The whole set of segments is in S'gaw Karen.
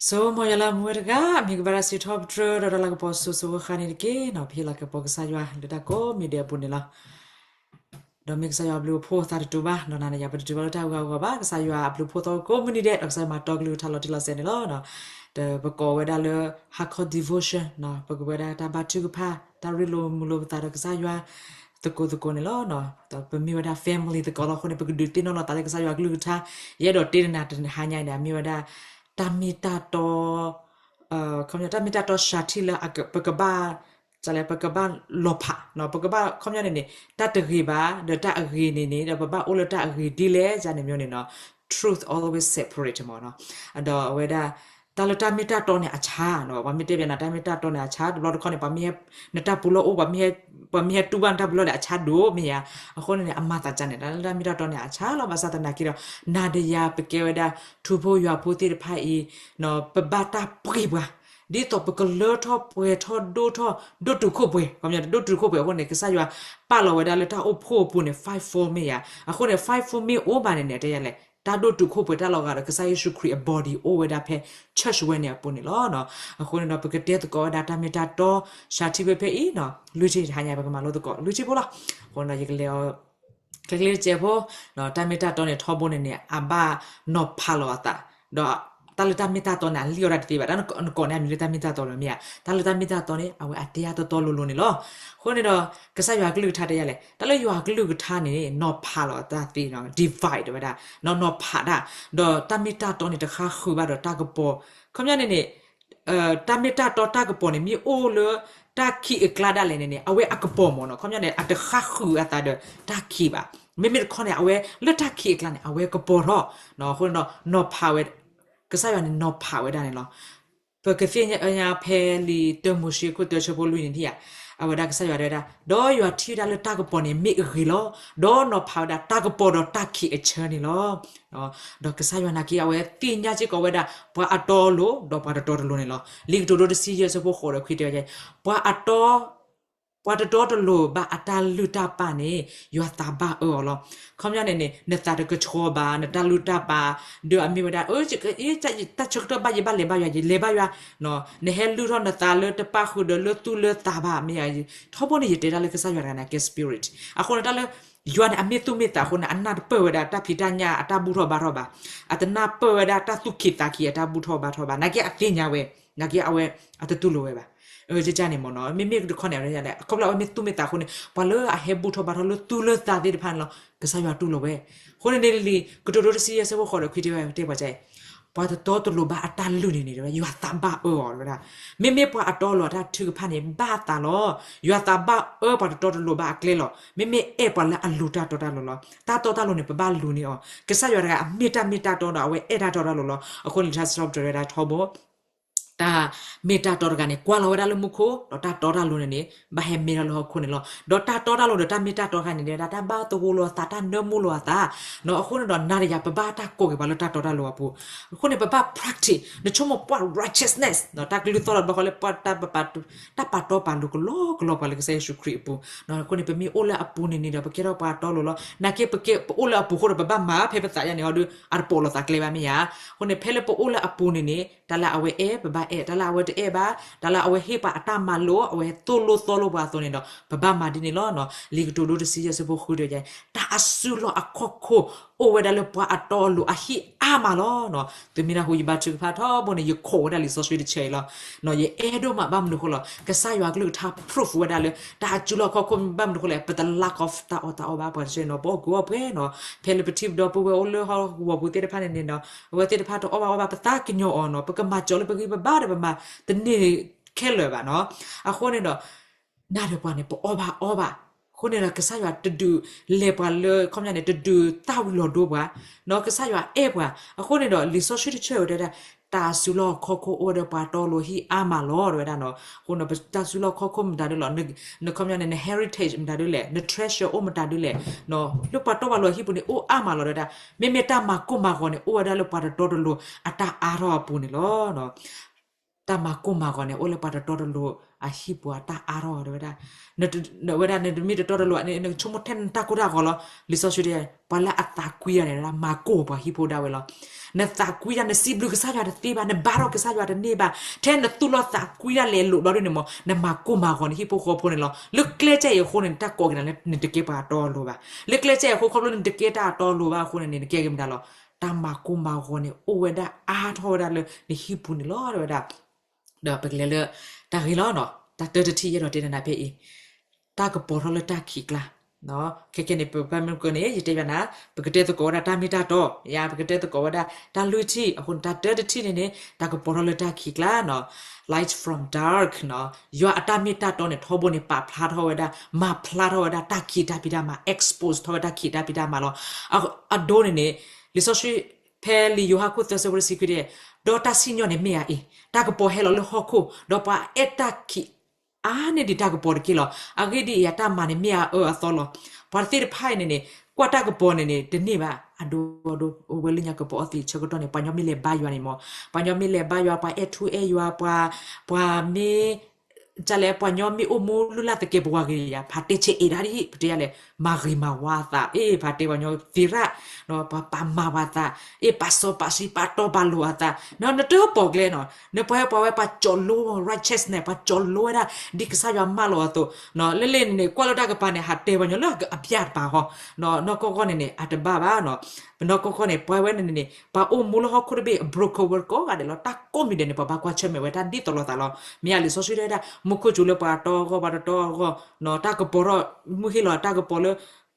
ဆိမိၣ်ယွၤလၢမူဝဲတဂၤ မ့ၢ်ကဘၣ်တၢ်စံးထီၣ်ပတြၢၤဒီးတၢ်လၤကပီၤစိၤစိၤဃၣ်ဃၣ်န့ၣ်တက့ၢ်နီၤ. ပဟ့ၣ်လီၤကပီၤကစၢ်ယွၤလၢတၢ်ကိးမံၤဒဲးအပူၤန့ၣ်လီၤ. ဒီးမ့ၢ်ကစၢ်ယွၤအဘျုးအဖှိၣ်သးတတုၤဘၣ်နီၤ, နၤဒီးယၤပတတုၤဘၣ်လၢတၢ်ဂၤအဂီၢ်ဘၣ်, ကစၢ်ယွၤအဘျုးအဖှိၣ်သီကိးမုၢ်နံၤဒဲး ဒီးကစၢ်ယွၤမၤတီကလုၢ်ကထါလီၤတံၢ်လီၤဆဲးန့ၣ်လီၤ. ဒီးပကိးဝဲဒၣ်လၢ ဟါခီ devotion နီၤ, ပကဝဲဒၣ်တၢ်ဘါထုကဖၣ် တၢ်ရ့လိာ်မုာ်လိာ်ပသးဒီးကစၢ်ယွၤ သကိးသကိးန့ၣ်လီၤ. ဒီးပမ့ၢ်ဝဲဒၣ် family သကိးလီၤအဃိန့ၣ် ပကဒုးသ့ၣ်နီၣ်လိာ်သးလၢကစၢ်ယွၤကလုၢ်ကထါ, ယအဲၣ်ဒိးတဲနၤတဟါညါအံၤန့ၣ် အမ့ၢ်ဝဲဒၣ် တၢ်မ့ၢ်တၢ်တီ ခီပညီ တၢ်မ့ၢ်တၢ်တီစှၤထံၣ်လၢပကဘၣ် ပကဘၣ်လီၤဖး, ပကဘၣ် ခီပညီန့ၣ်န့ၣ် တၢ်တဂ့ၤဘၣ် ဒီးတၢ်အဂ့ၤန့ၣ်န့ၣ် ဒီးပဘၣ်အိၣ်လၢတၢ်အဂ့ၤဒ်လဲၣ်န့ၣ်မ့ၢ်န့ၣ်နီၤ, truth always separate မ့ၢ်နီၤ. ဒီးအဝဲဒၣ် တၢ်လၢတၢ်မ့ၢ်တၢ်တီန့ၣ်အဆါနီၤ, ပှၤမ့ၢ်တဲပျးနၤ တၢ်မ့ၢ်တၢ်တီန့ၣ်အဆါ တဘျီတခီန့ၣ် ပှၤမ့ၢ်ဟဲ နတၢ်ပူၤလီၢ်အိၣ် ပှၤမ့ၢ်ဟဲတူၢ်ဘၣ်နတၢ်ပူၤလီၢ်ဒီးအဆါဒိၣ်မ့ၢ်ဧါ. အဃိန့ၣ်န့ၣ် အမၤသးဒ်န့ၣ် တၢ်လၢတၢ်မ့ၢ်တၢ်တီန့ၣ်အဆါလီၤ. ဘၣ်ဆၣ်သနာ်က့ဒီး နၤဒီးယၤပကဲဝဲဒၣ် ထူဖိယွၤဖိသ့ၣ်တဖၣ်အံၤ ပဘၣ်တၢ်ပှ့ၤပှၤ ဒ်သိးပကလၢထီၣ်ပှဲၤထီၣ်ဒိၣ်ထီၣ် ဒိၣ်တုာ်ခိၣ်ပှဲၤ, ခီပညီ ဒိၣ်တုာ်ခိၣ်ပှဲၤအဃိန့ၣ် ကစၢ်ယွၤပာ်လီၤဝဲဒၣ်လၢတၢ်အိၣ်ဖှိၣ်အပူၤန့ၣ် five fold မ့ၢ်ဧါ. အဃိန့ၣ် five fold မ့ၢ်အိၣ်ဘၣ်န့ၣ်န့ၣ် တဲယၤလဲၣ် တၢ်ဒိၣ်တုာ်ခိၣ်ပှဲၤတၢ်လီၤဂာ်ဒီးကစၢ်ယ့ၣ်ၡူးခရံာ်အ body အိၣ်ဝဲဒၣ်ဖဲ church ဝဲန့ၣ်အပူၤန့ၣ်လီၤ. အဃိန့ၣ်ဒီး ပကတဲသကိးဝဲဒၣ်တၢ်မ့ၢ်တၢ်တီ စှၤထံၣ်ဝဲဖဲအံၤနီၤ, လွံၢ်ထံၣ်တဟါညါ ပကမၤလိသကိး လွံၢ်ထံၣ်ဖိလီၤ. အဃိန့ၣ်ဒီး ယကလဲၤအီၤ ကျဲကျဲတစဲးဖိ တၢ်မ့ၢ်တၢ်တီန့ၣ် ထီဘိန့ၣ်န့ၣ် အဘၣ်နီၤဖးလီၤအသး, ဒီးတၢ်လၢတၢ်မ့ၢ်တၢ်တီန့ၣ် အလံၣ်အီၤဒၣ်တသ့ဘၣ်, တၢ်နကိးန့ၣ် အမံၤလၢတၢ်မ့ၢ်တၢ်တီလီၤမ့ၢ်ဧါ. တၢ်လၢတၢ်မ့ၢ်တၢ်တီန့ၣ် အဝဲအတဲအါတီတီလိၤလိၤန့ၣ်လီၤ. အဃိန့ၣ်ဒီး ကစၢ်ယွၤကလုၢ်ကထါတဲယၤလဲၣ်, တၢ်လၢယွၤကလုၢ်ကထါန့ၣ် နီၤဖးလီၤတၢ်သ့နီၤ, divide ဝဲဒၣ်, နီၤဖးတၢ်, ဒီးတၢ်မ့ၢ်တၢ်တီန့ၣ် တဃါဃုာ်ဘၣ်ဒီးတၢ်ကပီၤ, ခီပညီန့ၣ်န့ၣ် တၢ်မ့ၢ်တၢ်တီတၢ်ကပီၤန့ၣ် မ့ၢ်အိၣ်လၢတၢ်ခံးအကျါဒၣ်လဲာ်န့ၣ်န့ၣ် အဝဲအကပီၤမ့ၢ်နီၤ, ခီပညီန့ၣ် အတဃါဃုာ်အသးဒီးတၢ်ခံးဘၣ်. မ့မ့ၢ်တခီန့ၣ် အဝဲလၢတၢ်ခံးအကျါန့ၣ် အဝဲကပီၤထီၣ်, အဃိန့ၣ်ဒီး နီၤဖးဝဲ, ကစၢ်ယွၤန့ၣ်နီၤဖးဝဲဒၣ်န့ၣ်လီၤ. ပကသ့ၣ်ညါဖဲလံာ်တၢမိၤၡ့ခိၣ်တၢဆၢဖိလွံၢ်န့ၣ်ဧါ, အဝဲဒၣ်ကစၢ်ယွၤတဲဝဲဒၣ်, ဒီးယွၤထံၣ်ဝဲဒၣ်လၢတၢ်ကပီၤန့ၣ်မ့ၢ်အဂ့ၤလီၤ, ဒီးနီၤဖးဝဲဒၣ်တၢ်ကပီၤဒီးတၢ်ခံးအဆၢန့ၣ်လီၤ. ဒီးကစၢ်ယွၤနာ်က့ အဝဲသ့ၣ်ညါစ့ၢ်ကီးဝဲဒၣ် ပှၤအတီအလိၤ ဒီးပှၤတတီတလိၤန့ၣ်လီၤ. လံာ်ကတိၤဒိတဆံယဲၢ်ဆၢဖိဃိးဒီးခွံတဲဝဲ, ပှၤအတီ ပှၤတတီတလိၤဘၣ်အတၢ်လုၢ်တၢ်ပာ်န့ၣ် ယွၤသးဘၣ်အၢအီၤလီၤ. ခီပညီန့ၣ်န့ၣ် နသးတကဆှီဘၣ် နတၢ်လုၢ်တၢ်ပာ်, ဒီးအမ့ၢ်ဝဲဒၣ် တၢ်ဆၢကတီၢ်ဘၣ်ယဘၣ်လဲၤဘၣ်ယွၤ ယလဲၤဘၣ်ယွၤ, နဟဲလုၢ်ထီၣ်နသးလၢတပၣ်ဃုာ်ဒီးလၢသူၣ်လၢသးဘၣ်မ့ၢ်ဧါ. ထီဘိန့ၣ် ယတဲတၢ်လၢကစၢ်ယွၤတဂၤန့ၣ် ကဲ spirit. အဃိန့ၣ် တၢ်လၢ ယွၤန့ၣ် အမ့ၢ်သူၣ်မ့ၢ်သးအဃိန့ၣ် အနၢ်တပၢၢ်ဝဲဒၣ်တၢ်ဖံးတၢ်ညၣ်အတၢ်ဘူၣ်ထီၣ်ဘါထီၣ်ဘၣ်, အတနၢ်ပၢၢ်ဝဲဒၣ်တၢ်သူၣ်ခံးသးခံးအတၢ်ဘူၣ်ထီၣ်ဘါထီၣ်ဘၣ်, နာ်က့အသ့ၣ်ညါဝဲ, နာ်က့အဝဲ အတတူၢ်လိာ်ဝဲဘၣ်. ကန့ၣ်မ့ၢ်နီၤ မ့မ့ၢ်တခီန့ၣ် ခီဖျိလၢအဝဲမ့ၢ်သူၣ်မ့ၢ်သးအဃိန့ၣ် ပှၤလၢအဟဲဘူၣ်ထီၣ်ဘါထီၣ်လၢသူၣ်လၢသးသ့ၣ်တဖၣ်န့ၣ်လီၤ ကစၢ်ယွၤတူၢ်လိာ်ဝဲ. အဃိန့ၣ်န့ၣ်လံာ်ကတိၤဒိတဆံယဲၢ်ဆၢဖိဃိးဒီးခွံတဲဝဲတဲပှၤကဲ ပှၤတတီတလိၤဘၣ်အတၢ်လုၢ်န့ၣ်န့ၣ် ယွၤသးဘၣ်အၢအီၤဝဲဒၣ်. မ့မ့ၢ်ပှၤအတီအလိၤအတၢ်ထုကဖၣ်န့ၣ် ဘၣ်သးလီၤ. ယွၤသးဘၣ်အၢပှၤတတီတလိၤဘၣ်အကျဲလီၤ. မ့မ့ၢ်အဲၣ်ပှၤလၢအလိၤတၢ်တီတၢ်လိၤလီၤ. တၢ်တီတၢ်လိၤန့ၣ် ပဘၣ်လူၤန့ၢ်အီၤ. ကစၢ်ယွၤတဂၤအမ့ၢ်တၢ်မ့ၢ်တၢ်တီဒီး အဝဲအဲၣ်တၢ်တီတၢ်လိၤလီၤ. အဃိန့ၣ် လံာ်စံးထီၣ်ပတြၢၤဝဲဒၣ်ထီဘိ တၢ်မ့ၢ်တၢ်တီတဂၤန့ၣ် ကွၢ်လီၤဝဲဒၣ်လၢမူခိၣ် ဒီးတၢ်တီတၢ်လိၤန့ၣ်န့ၣ် ဘၣ်ဟဲမ့ၢ်ထီၣ်လၢဟီၣ်ခိၣ်န့ၣ်လီၤ. ဒီးတၢ်တီတၢ်လိၤဒီးတၢ်မ့ၢ်တၢ်တီတဂၤန့ၣ် ဒၣ်တၢ်ဘၣ်သဂၢၢ်လိာ်အသး တၢ်နၢမူလိာ်အသး. အဃိန့ၣ်ဒီး နၤဒီးယၤ ပဘၣ်တၢ်ကိးက့ၤပှၤလၢတၢ်တီတၢ်လိၤအပူၤ. အဃိန့ၣ် ပဘၣ် practice နဆိကမိၣ်ပှၤ righteousness တၢ်ကလုၢ်သီၣ်လီၤဘၣ်ဃီလၢပှၤ တၢ်ပာ်တီပာ်လိၤကလီကလီပှၤလၢကစၢ်ယ့ၣ်ၡူးခရံာ်အပူၤ. အဃိန့ၣ် ပမ့ၢ်အိၣ်လၢအပူၤန့ၣ်န့ၣ်ဒီး ပကဲထီၣ်ပှၤတီလိၤလီၤ. နာ်က့ ပကဲပအိၣ်လၢအပူၤအဃိဒီး ပဘၣ်မၤဖဲပသးယါန့ၣ်ဟီဒီး အတပိာ်လိာ်သးကျဲဘၣ်မ့ၢ်ဧါ. အဃိန့ၣ် ဖဲလၢပအိၣ်လၢအပူၤန့ၣ်န့ၣ် တၢ်လၢအဝဲအဲၣ် ပဘၣ်အဲၣ်, တၢ်လၢအဝဲတအဲၣ်ဘၣ်, တၢ်လၢအဝဲဟ့ၣ်ပှၤအတၢ်မၤလိာ် အဝဲသိၣ်လိသီလိပှၤအသိးန့ၣ်ဒီး ပဘၣ်မၤဒ်န့ၣ်လီၤ. လံာ်ကတိၤဒိတဆံယဲၢ်ဆၢဖိဃုတဲဝဲ တၢ်အစုလီၢ်အခီၣ်ခိၣ် အိၣ်ဝဲဒၣ်လၢပှၤအတီအလိၤအဟံၣ်အါမးလီၤ. သုမ့ၢ်နၢ်ဟူယဘါထုကဖၣ်ထီဘိန့ၣ် ယခိးဝဲဒၣ်လံာ်စီဆှံတဆၢအံၤလီၤ. ယအဲၣ်ဒိၣ်မး ဘၣ်မနုၤဃိလီၤ ကစၢ်ယွၤကလုၢ်ကထါ proof ဝဲဒၣ်လၢ တၢ်အစုလီၢ်အခီၣ်ခိၣ် ဘၣ်မနုၤဃိလဲၣ် ပတ lack of တၢ်အီၣ်တၢ်အီဘၣ် ပှၤတဆၢနီၤ ပအီၣ်ကုၢ်အီၣ်ပှဲၤနီၤ. ဖဲလၢပထံပဒီပုၢ်ဝဲၢ်အိၣ်လၢဟီၣ်ကဝီၤပူၤသ့ၣ်တဖၣ်န့ၣ်န့ၣ်ဒီး အဝဲသ့ၣ်တဖၣ်တအီၣ်ဘၣ်အီဘၣ် ပသးကညီၤအီၤနီၤ. ပကမၤကၠီလၢပဂံၢ်ပဘါဒီး ပမၤတန့ၢ်ခဲလၢာ်ဘၣ်နီၤ. အဃိန့ၣ်ဒီး နၤဒီးပှၤန့ၣ် ပအီၣ်ဘၣ်အီဘၣ်. အဃိန့ၣ်ဒီး ကစၢ်ယွၤတဒုးလဲၤပှၤလၢ ခီပညီန့ၣ် တဒုးသၣ်ဝံၤလီၤဒိပှၤ, ကစၢ်ယွၤအဲၣ်ပှၤ. အဃိန့ၣ်ဒီး လံာ်စီဆှံတဆၢဝဲတဲဒၣ် တၢ်စုလီၢ်ခီၣ်ခိၣ်အိၣ်ဝဲဒီးပှၤတီလိၤဟံၣ်အါမးလီၤ တဲဝဲဒၣ်နီၤ. အဃိန့ၣ် တၢ်စုလီၢ်ခီၣ်ခိၣ်မတၤဒ်လဲၣ်, နခီပညီန့ၣ် န heritage မတၤဒ်လဲၣ်, န treasure အိၣ်မတၤဒ်လဲၣ်, လၢပှၤတီပှၤလိၤအဟံၣ်ပူၤန့ၣ် အိၣ်အါမးလီၤ တဲဝဲဒၣ်. မ့မ့ၢ်တၢ်မၤကိၢ်မၤဂီၤန့ၣ် အိၣ်ဝဲဒၣ်လၢပှၤတတီတလိၤအတၢ်အါထီၣ်အပူၤန့ၣ်လီၤ. တၢ်မၤကိၢ်မၤဂီၤန့ၣ် အိၣ်လၢပှၤတတီတလိၤအဟံၣ်ပူၤအတၢ်အါထီၣ်ဝဲဒၣ်, ဝဲဒၣ်နတမ့ၢ်တတီတလိၤန့ၣ် နကဆိကမိၣ်ထဲနတၢ်ကိၢ်တၢ်ဂီၤလီၤ. လံာ်စီဆှံတဲ ပှၤလၢအသးကွံတၢ်န့ၣ် မၤကိၢ်ပှၤဟံၣ်ဖိဒၣ်ဝဲလီၤ. နသးကွံတၢ် နစံးဘျုးကစၢ်ယွၤတသ့ဘၣ်, နဘါထီၣ်ကစၢ်ယွၤတန့ၢ်ဘၣ်, ထဲနသူၣ်လီၤသးကွံတၢ်လဲၤလိာ်ဘျီဒ်န့ၣ်မး နမၤကိၢ်မၤဂီၤနဟံၣ်ဖိဃီဖိန့ၣ်လီၤ. လၢကျဲစဲအံၤအဃိန့ၣ် တၢ်ကိးက့ၤနၤလၢနတကဲပှၤအတီအလိၤဘၣ်. လၢကျဲစဲအံၤအဃိ ခီဖျိနတကဲတၢ်အတီအလိၤဘၣ်အဃိန့ၣ်န့ၣ် နကဲက့ၤမတၤလီၤ. တၢ်မၤကိၢ်မၤဂီၤန့ၣ် အိၣ်ဝဲဒၣ်အါထီၣ်ဝဲဒၣ်လၢနဟံၣ်ပူၤန့ၣ်လီၤ တဲဝဲဒၣ်. ဒီးပကလဲၤလၢ တၢ်ဂ့ၢ်လီၤနီၤ, တၢ်တၢတထံၣ်ယအဲၣ်ဒိးတဲနၤဖဲအံၤ, တၢ်ကပီၤထီၣ်လၢတၢ်ခံးကျါ. ခဲကဲန့ၣ် ပပၢ်မုၢ်ကန့ၣ် ယတဲဘၣ်နၤ, ပကတဲသကိးဝဲဒၣ်တၢ်မ့ၢ်တၢ်တီ, ယၤ ပကတဲသကိးဝဲဒၣ်တၢ်လွံၢ်ထံၣ်, အဃိန့ၣ် တၢ်တၢတထံၣ်န့ၣ်န့ၣ် တၢ်ကပီၤထီၣ်လၢတၢ်ခံးကျါနီၤ, light from dark နီၤ, ယွၤအတၢ်မ့ၢ်တၢ်တီန့ၣ် ထီဘိန့ၣ် ပာ်ဖျါထီၣ်ဝဲဒၣ် မၤဖျါထီၣ်ဝဲဒၣ်တၢ်ခံးတၢ်ဖံးတၢ်မၤ, expose ထီၣ်ဝဲတၢ်ခံးတၢ်ဖံးတၢ်မၤလီၤ. အဒိန့ၣ်န့ၣ် လံာ်စီဆှံ ဖဲလံာ်ယိၤဟၣ်ခိၣ်သၢဆၢဖိတဆံခွံန့ၣ်, ဒီးတၢ်စံၣ်ညီၣ်န့ၣ်မ့ၢ်အအံၤ, တၢ်ကပီၤဟဲလီၤလၢဟီၣ်ခိၣ်, ဒီးပှၤအဲၣ်တၢ်ခံးအါန့ၢ်ဒံးတၢ်ကပီၤတက့ၢ်လီၤ. အဂ့ၢ်ဒ်အံၤ, အတၢ်မၤန့ၣ်မ့ၢ်အအၢအသီလီၤ. ပှၤသ့ၣ်တဖၣ်အံၤန့ၣ်န့ၣ် ကွၢ်တၢ်ကပီၤန့ၣ်န့ၣ် တန့ၢ်ဘၣ်, အဒိအဒိ အိၣ်ဝဲလၢညါကပီၤအီသံးဆၢကတီၢ်န့ၣ် ပှၤညီမ့ၢ်လဲၤဘါယွၤန့ၣ်မး, ပှၤညီမ့ၢ်လဲၤဘါယွၤ, ပှၤအဲၣ်ထူအဲၣ်ယွၤ, ပှၤ, ပှၤမ့ၢ် ကလဲၣ် ပှၤညီမ့ၢ်အိၣ်မူလုၢ်လၢ်သကဲးပဝးဂ့ၤယၤ ဖးတဲဆဲးအ့ၣ်ဒၣ်ဒ် ပတဲယၤလဲၣ်, မၤဂ့ၤမၤဝါအသး, အ့ၣ် ဖးတဲပှၤညီသ့ရၣ်, ပှၤပာ်မၤဝဲအသး, အ့ၣ် ပာ်စီပာ်ဆှံ ပာ်တီပာ်လိၤအသး, နတပီၢ်ကျဲနီၤ, နပှၤပှၤဝဲပှၤကၠီၣ်လိ righteousness ပှၤကၠီၣ်လိဝဲဒၣ် ဒ်ကစၢ်ယွၤမၢလီၤအသိး, လၢလၢန့ၣ်န့ၣ် ကွၢ်လၢတၢ်ကပၤန့ၣ် ဟးတဲပှၤညီလၢအပျၢ်တပၤဟီ, နီၢ်ကီၢ်ကီၢ်န့ၣ်န့ၣ် အတဘၣ်ဘၣ်နီၤ, ပနီၢ်ကီၢ်ကီၢ်န့ၣ် ပှၤဝဲန့ၣ်န့ၣ် ပှၤအိၣ်မူလၢဟီၣ်ခိၣ်တဘ့ၣ် broken world ကိးဂၤဒဲးလီၤ, တၢ်ကိးမံၤဒဲးန့ၣ် ပှၤဘၣ်ကွၢ်ဆၢၣ်မဲာ်ဝဲတၢ်ဒ်သိးလိာ်သးလီၤ. မ့ၢ်ဧါ လံာ်စီဆှံတဲဝဲဒၣ် မူခိၣ်စူၤလၢပှၤတီအဂီၢ် ပှၤတတီအဂီၢ်, တၢ်ကပီၤထီၣ် မုၢ်ဟ့ၣ်လီၤတၢ်ကပီၤလၢ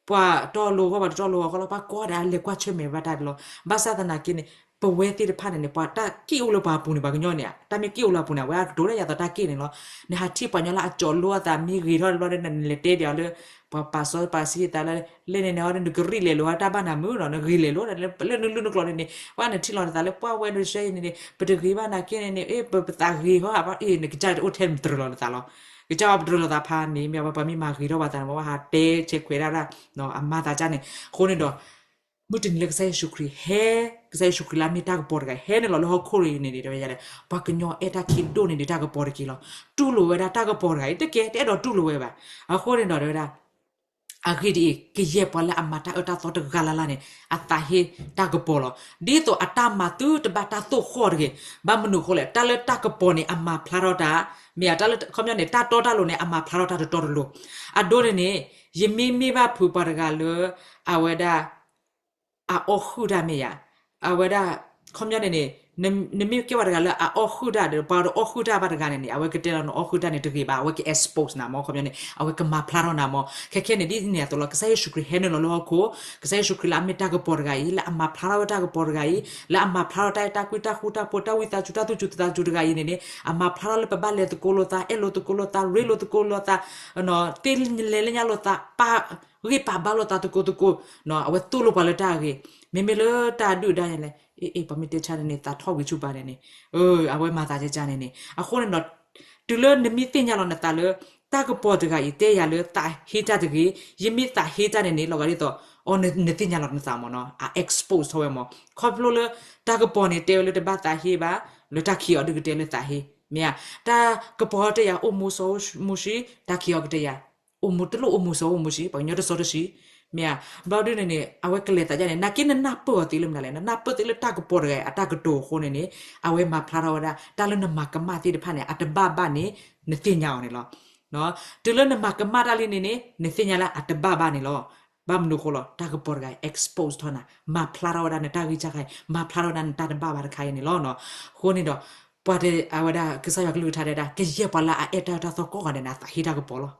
ပှၤတီအလိၤအဂီၢ် ပှၤတတီအလိၤအဂီၢ်လီၤ, ပှၤကိးဂၤဒဲးလဲၤကွၢ်ဆၢၣ်မဲာ်ဝဲတၢ်ဒ်လီၤ. ဘၣ်ဆၣ်သနာ်က့န့ၣ် ပဝဲသ့ၣ်တဖၣ်န့ၣ်န့ၣ် ပှၤတၢ်က့ၣ်အိၣ်လၢပှၤအပူၤန့ၣ် ပှၤကညီန့ၣ် တၢ်မ့ၢ်က့ၣ်အိၣ်လၢအပူၤန့ၣ် အဝဲအကတိၤလၢယၤသီးတၢ်က့ၣ်န့ၣ်လီၤ. နဟးထံၣ်ပှၤညီလၢအကၠီၣ်လိအသး မ့ၢ်ဂ့ၤထီၣ်တဘျီဒီး နလဲၤတဲပၠးအီၤလၢ ပှၤပာ်စီပာ်ဆှံအသးလၢ လၢန့ၣ်န့ၣ် နကရံၣ်လဲၤလိာ် တၢ်ဘၣ်နၤမုာ်နီၤ, နဂ့ၤလဲၤလိာ် လၢနလုၢ်နကျိၤန့ၣ်န့ၣ် ပှၤနထံၣ်လီၤနသးလၢပှၤဝဲဒၣ်ရှဲအံၤန့ၣ်န့ၣ် ပတဂ့ၤဘၣ်နာ်က့န့ၣ်န့ၣ် အ့ၣ် ပပသးဂ့ၤဟီ အ့ၣ် နကစၢ်တအိၣ်ထဲပတြၢၤလီၤနသးလီၤ. ကစၢ်ဝဲပတြၢၤလီၤသးဖးန့ၣ် မ့ၢ်ဝဲပှၤမ့ၢ်မၤဂ့ၤထီၣ်ပှၤသးန့ၣ် မ့ၢ်ဝဲဟးတဲဆဲးခွဲးဒၣ်ဒၣ် အမါသးကၢ်န့ၣ် အဃိန့ၣ်ဒီး မုၢ်တနံၤလၢကစၢ်ယ့ၣ်ၡူးခရံာ်ဟဲ, ကစၢ်ယ့ၣ်ၡူးခရံာ်လၢအမ့ၢ်တၢ်ကပီၤတဂၤအံၤ ဟဲနုာ်လီၤလၢဟီၣ်ခိၣ်အံၤန့ၣ်န့ၣ် တဲဝဲဒၣ်လဲၣ်, ပှၤကညီအဲၣ်တၢ်ခံးဒိၣ်န့ၢ်ဒံးတၢ်ကပီၤတက့ၢ်လီၤ. တူၢ်လိာ်ဝဲဒၣ်တၢ်ကပီၤတဂၤအံၤ တကဲ တအဲၣ်ဒိးတူၢ်လိာ်ဝဲဘၣ်. အဃိန့ၣ်ဒီးတဲဝဲဒၣ် အဂ့ၢ်ဒ်အံၤ, ကယဲၢ်ပှၤလၢအမၤတၢ်အၢတၢ်သီတဂၤလၢ်လၢ်န့ၣ် အသးဟ့တၢ်ကပီၤလီၤ. ဒ်သိးအတၢ်မၤသုတဘၣ်တၢ်သိၣ်ဃီၣ်တဂ့ၤ. ဘၣ်မနုၤအဃိလဲၣ်, တၢ်လၢတၢ်ကပီၤန့ၣ် အမၤဖျါထီၣ်တၢ်, မ့ၢ်ဧါ, တၢ်လၢ ခီပညီန့ၣ် တၢ်တီတၢ်လိၤန့ၣ် အမၤဖျါထီၣ်တၢ်တတီတလိၤ. အဒိန့ၣ်န့ၣ် ယမ့ၢ်မ့ၢ်ဘၣ်ဖုးပှၤတဂၤလၢ အဝဲဒၣ် အအီၣ်ဃုာ်တၢ်မ့ၢ်ဧါ, အဝဲဒၣ် ခီပညီန့ၣ်န့ၣ် နမ့ၢ်ကဲပှၤတဂၤလၢအအီၣ်ဃုာ်တၢ်ဒီး ပှၤတအီၣ်ဃုာ်တၢ်ဘၣ်တဂၤန့ၣ်န့ၣ် အဝဲကတဲလီၤနအီၣ်ဃုာ်တၢ်န့ၣ်တဂ့ၤဘၣ်, အဝဲက expose နၤမ့ၢ် ခီပညီန့ၣ် အဝဲကမၤဖျါထီၣ်နၤမ့ၢ်. ခဲခဲန့ၣ် ဒ်န့ၣ်အသိးလီၤ, ကစၢ်ယ့ၣ်ၡူးခရံာ်ဟဲနုာ်လီၤလၢဟီၣ်ခိၣ်, ကစၢ်ယ့ၣ်ၡူးခရံာ်လၢအမ့ၢ်တၢ်ကပီၤတဂၤအံၤ လၢအမၤဖျါထီၣ်ဝဲတၢ်ကပီၤတဂၤအံၤ, လၢအမၤဖျါထီၣ်တၢ်အဲၣ်တၢ်ကွံတၢ်ဃူတၢ်ဖိး တၢ်ဝံသးစူၤ တၢ်သူၣ်စူၤသးစူၤတဂၤအံၤန့ၣ်န့ၣ် အမၤဖျါထီၣ်လၢပဘၣ်လဲၤသကိးလိာ်သး အဲၣ်လိာ်သကိးလိာ်သး ရ့လိာ်သကိးလိာ်သး သ့လဲၤလၢညါလိာ်သး ပာ်ဂံၢ်ပာ်ဘါလိာ်သးသကိးသကိး, အဝဲသိၣ်လိပှၤလၢတၢ်အဂ့ၤ, မ့မ့ၢ်လၢတၢ်ဒုၣ်ဒါန့ၣ်လဲၣ်, အ့ၣ် အ့ၣ် ပှၤမ့ၢ်တဲဆါန့ၣ်န့ၣ် သးထီၣ်ဝံၤဆူၣ်ပၤန့ၣ်န့ၣ်, အဝဲမၤသးကၢ်ကၢ်န့ၣ်န့ၣ်, အဃိန့ၣ်ဒီး တုၤလၢနမ့ၢ်သ့ၣ်ညါလီၤနသးလၢ တၢ်ကပီၤတဂၤအံၤ တဲယၤလၢသးဟ့တၢ်တဂ့ၤ, ယမ့ၢ်သးဟ့တၢ်န့ၣ်န့ၣ် လီၤဂာ်ဒ်သိး အီ နသ့ၣ်ညါလီၤနသးမ့ၢ်နီၤ, အ expose ထီၣ်ဝဲမ့ၢ်, ခီဖျိလၢ တၢ်ကပီၤန့ၣ်တဲဝဲလၢတဘၣ်သးဟ့ဘၣ်, လၢတၢ်ခံးအီၤဒုးကတဲလၢသးဟ့, မ့ၢ်ဧါ, တၢ်ကပီၤတဲယၤအိၣ်မူစီမူဆှံ, တၢ်ခံးအီၤကတဲယၤ အိၣ်မူတလိၣ်အိၣ်မူစီအိၣ်မူဆှံ, ပှၤကညီတစီတဆှံ, မ့ၢ်ဧါ, ဘျီဒုန့ၣ်န့ၣ် အဝဲကလဲၤသးဒ်န့ၣ် နာ်က့နနၢ်ပၢၢ်အီၤသ့လၢမနုၤလဲၣ်, နနၢ်ပၢၢ်သ့လၢတၢ်ကပီၤတဂၤအံၤ အတၢ်ကတိၤအဃိန့ၣ်န့ၣ် အဝဲမၤဖျါထီၣ်ဝဲဒၣ် တၢ်လၢနမၤကမၣ်သ့ၣ်တဖၣ်န့ၣ် အတဘၣ်ဘၣ်န့ၣ် နသ့ၣ်ညါအီၤန့ၣ်လီၤ. တုၤလၢနမၤကမၣ်တၢ်လံန့ၣ်န့ၣ် နသ့ၣ်ညါလၢအတဘၣ်ဘၣ်န့ၣ်လီၤ. ဘၣ်မနုၤအဃိလီၤ, တၢ်ကပီၤတဂၤအံၤ expose ထီၣ်နၤ, မၤဖျါထီၣ်ဝဲဒၣ်နတၢ်ဂံၢ်စၢ်ခါအံၤ, မၤဖျါထီၣ်ဝဲဒၣ်နတၢ်တဘၣ်ဘၣ်တခါအံၤန့ၣ်လီၤ. အဃိန့ၣ်ဒီး ပှၤတဲအဝဲဒၣ် ကစၢ်ယွၤကလုၢ်ကထါတဲဒၣ် ကယဲၢ်ပှၤလၢအအဲၣ်တၢ်အၢတၢ်သီကိးဂၤဒဲးန့ၣ် အသးဟ့တၢ်ကပီၤလီၤ.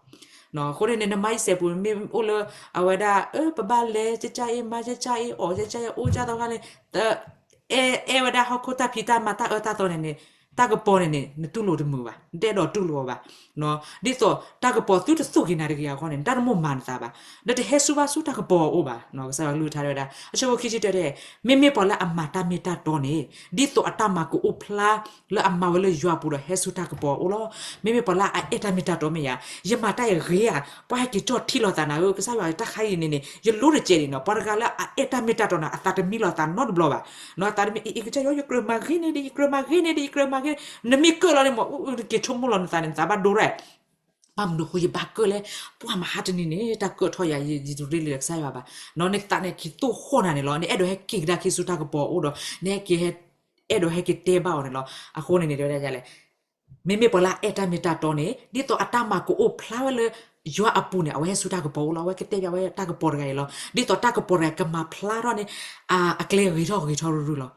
အဃိန့ၣ်န့ၣ် နမၤယံၤစဲးပူၤ မ့ၢ်အိၣ်လၢ အဝဲဒၣ် အၢ ပဘၣ်လဲၤကၠၢ်ကၠၢ်အံၤ မၤကၠၢ်ကၠၢ်အံၤ အီၣ်ကၠၢ်ကၠၢ်အံၤ အိၣ်ကၠၢ်သီခါန့ၣ် အဲၣ် အဲၣ်ဝဲဒၣ်ဟီၣ်ခိၣ်တၢ်ဖံးတၢ်မၤတၢ်အၢတၢ်သီန့ၣ်န့ၣ် တၢ်ကပီၤန့ၣ်န့ၣ် နတူၢ်လိာ်တမုာ်ဘၣ်, နတအဲၣ်ဒိးတူၢ်လိာ်အီၤဘၣ်. ဒ်သိးတၢ်ကပီၤသုတသိၣ်က့ၤနၤတဂ့ၤအဂီၢ်န့ၣ် နတၢ်တမိၣ်မၤနသးဘၣ်, နတဟဲဆူၣ်ဘၣ်ဆူတၢ်ကပီၤအအိၣ်ဘၣ်. ကစၢ်ယွၤကလုၢ်ကထါတဲဝဲဒၣ် အဆၢဖိခံဆံတၢတဲ မ့မ့ၢ်ပှၤလၢအမၤတၢ်မ့ၢ်တၢ်တီန့ၣ် ဒ်သိးအတၢ်မၤကအိၣ်ဖျါ လၢအမၤဝဲလၢယွၤအပူၤဒီးဟဲဆူတၢ်ကပီၤအအိၣ်လီၤ. မ့မ့ၢ်ပှၤလၢအအဲၣ်တၢ်မ့ၢ်တၢ်တီမ့ၢ်ယၤ, ယမၤတၢ်အံၤဂ့ၤဧါ, ပှၤဟဲက့ၤကၠီၣ်ထံလိာ်သးနၤဧၢ, ကစၢ်ယွၤတၢ်ခါအံၤန့ၣ်န့ၣ် ယလိတကဲးဒံးနီၤ, ပှၤတဂၤလၢအအဲၣ်တၢ်မ့ၢ်တၢ်တီန့ၣ် အသးတမံလီၤသးနီတဘျီဘၣ်. အသးတမံ အံ ကစၢ်ယွၤ ယကြၢးမၤဂ့ၤန့ၢ်ဒံး ယကြၢးမၤဂ့ၤန့ၢ်ဒံး ယကြၢးမၤ နမ့ၢ်ကၢၣ်လီၤန့ၣ်မ့ၢ် က့ၤဆိကမိၣ်လီၤနသးန့ၣ် နသးဘၣ်ဒိရဲၣ် ဘၣ်မနုၤဃိယဘၣ်ကၢၣ်လဲၣ်, ပှၤမဟါတနံၤန့ၣ် တၢ်ကၢၣ်ထီၣ်ယၤ ယတရ့လၢကစၢ်ယွၤဘၣ်, နသးန့ၣ်က့ၤသိၣ်ဃီၣ်နၤန့ၣ်လီၤ, နအဲၣ်ဒိးဟဲက့ၤကဒါက့ၤဆူတၢ်ကပီၤအအိၣ်ဒီး နဟဲက့ၤ အဲၣ်ဒိးဟဲက့ၤတဲဘၣ်အီၤန့ၣ်လီၤ. အဃိန့ၣ်န့ၣ် တဲဝဲဒၣ်လဲၣ် မ့မ့ၢ်ပှၤလၢအအဲၣ်တၢ်မ့ၢ်တၢ်တီန့ၣ် ဒ်သိးအတၢ်မၤကအိၣ်ဖျါဝဲလၢ ယွၤအပူၤန့ၣ် အဝဲဟဲဆူတၢ်ကပီၤအိၣ်လီၤ, အဝဲကတဲဘၣ်ဝဲတၢ်ကပီၤတဂၤအံၤလီၤ, ဒ်သိးတၢ်ကပီၤတဂၤကမၤဖျါထီၣ်န့ၣ် အကျဲဂ့ၤထီၣ်ဂ့ၤထီၣ်ရုၢ်ရုၢ်လီၤ.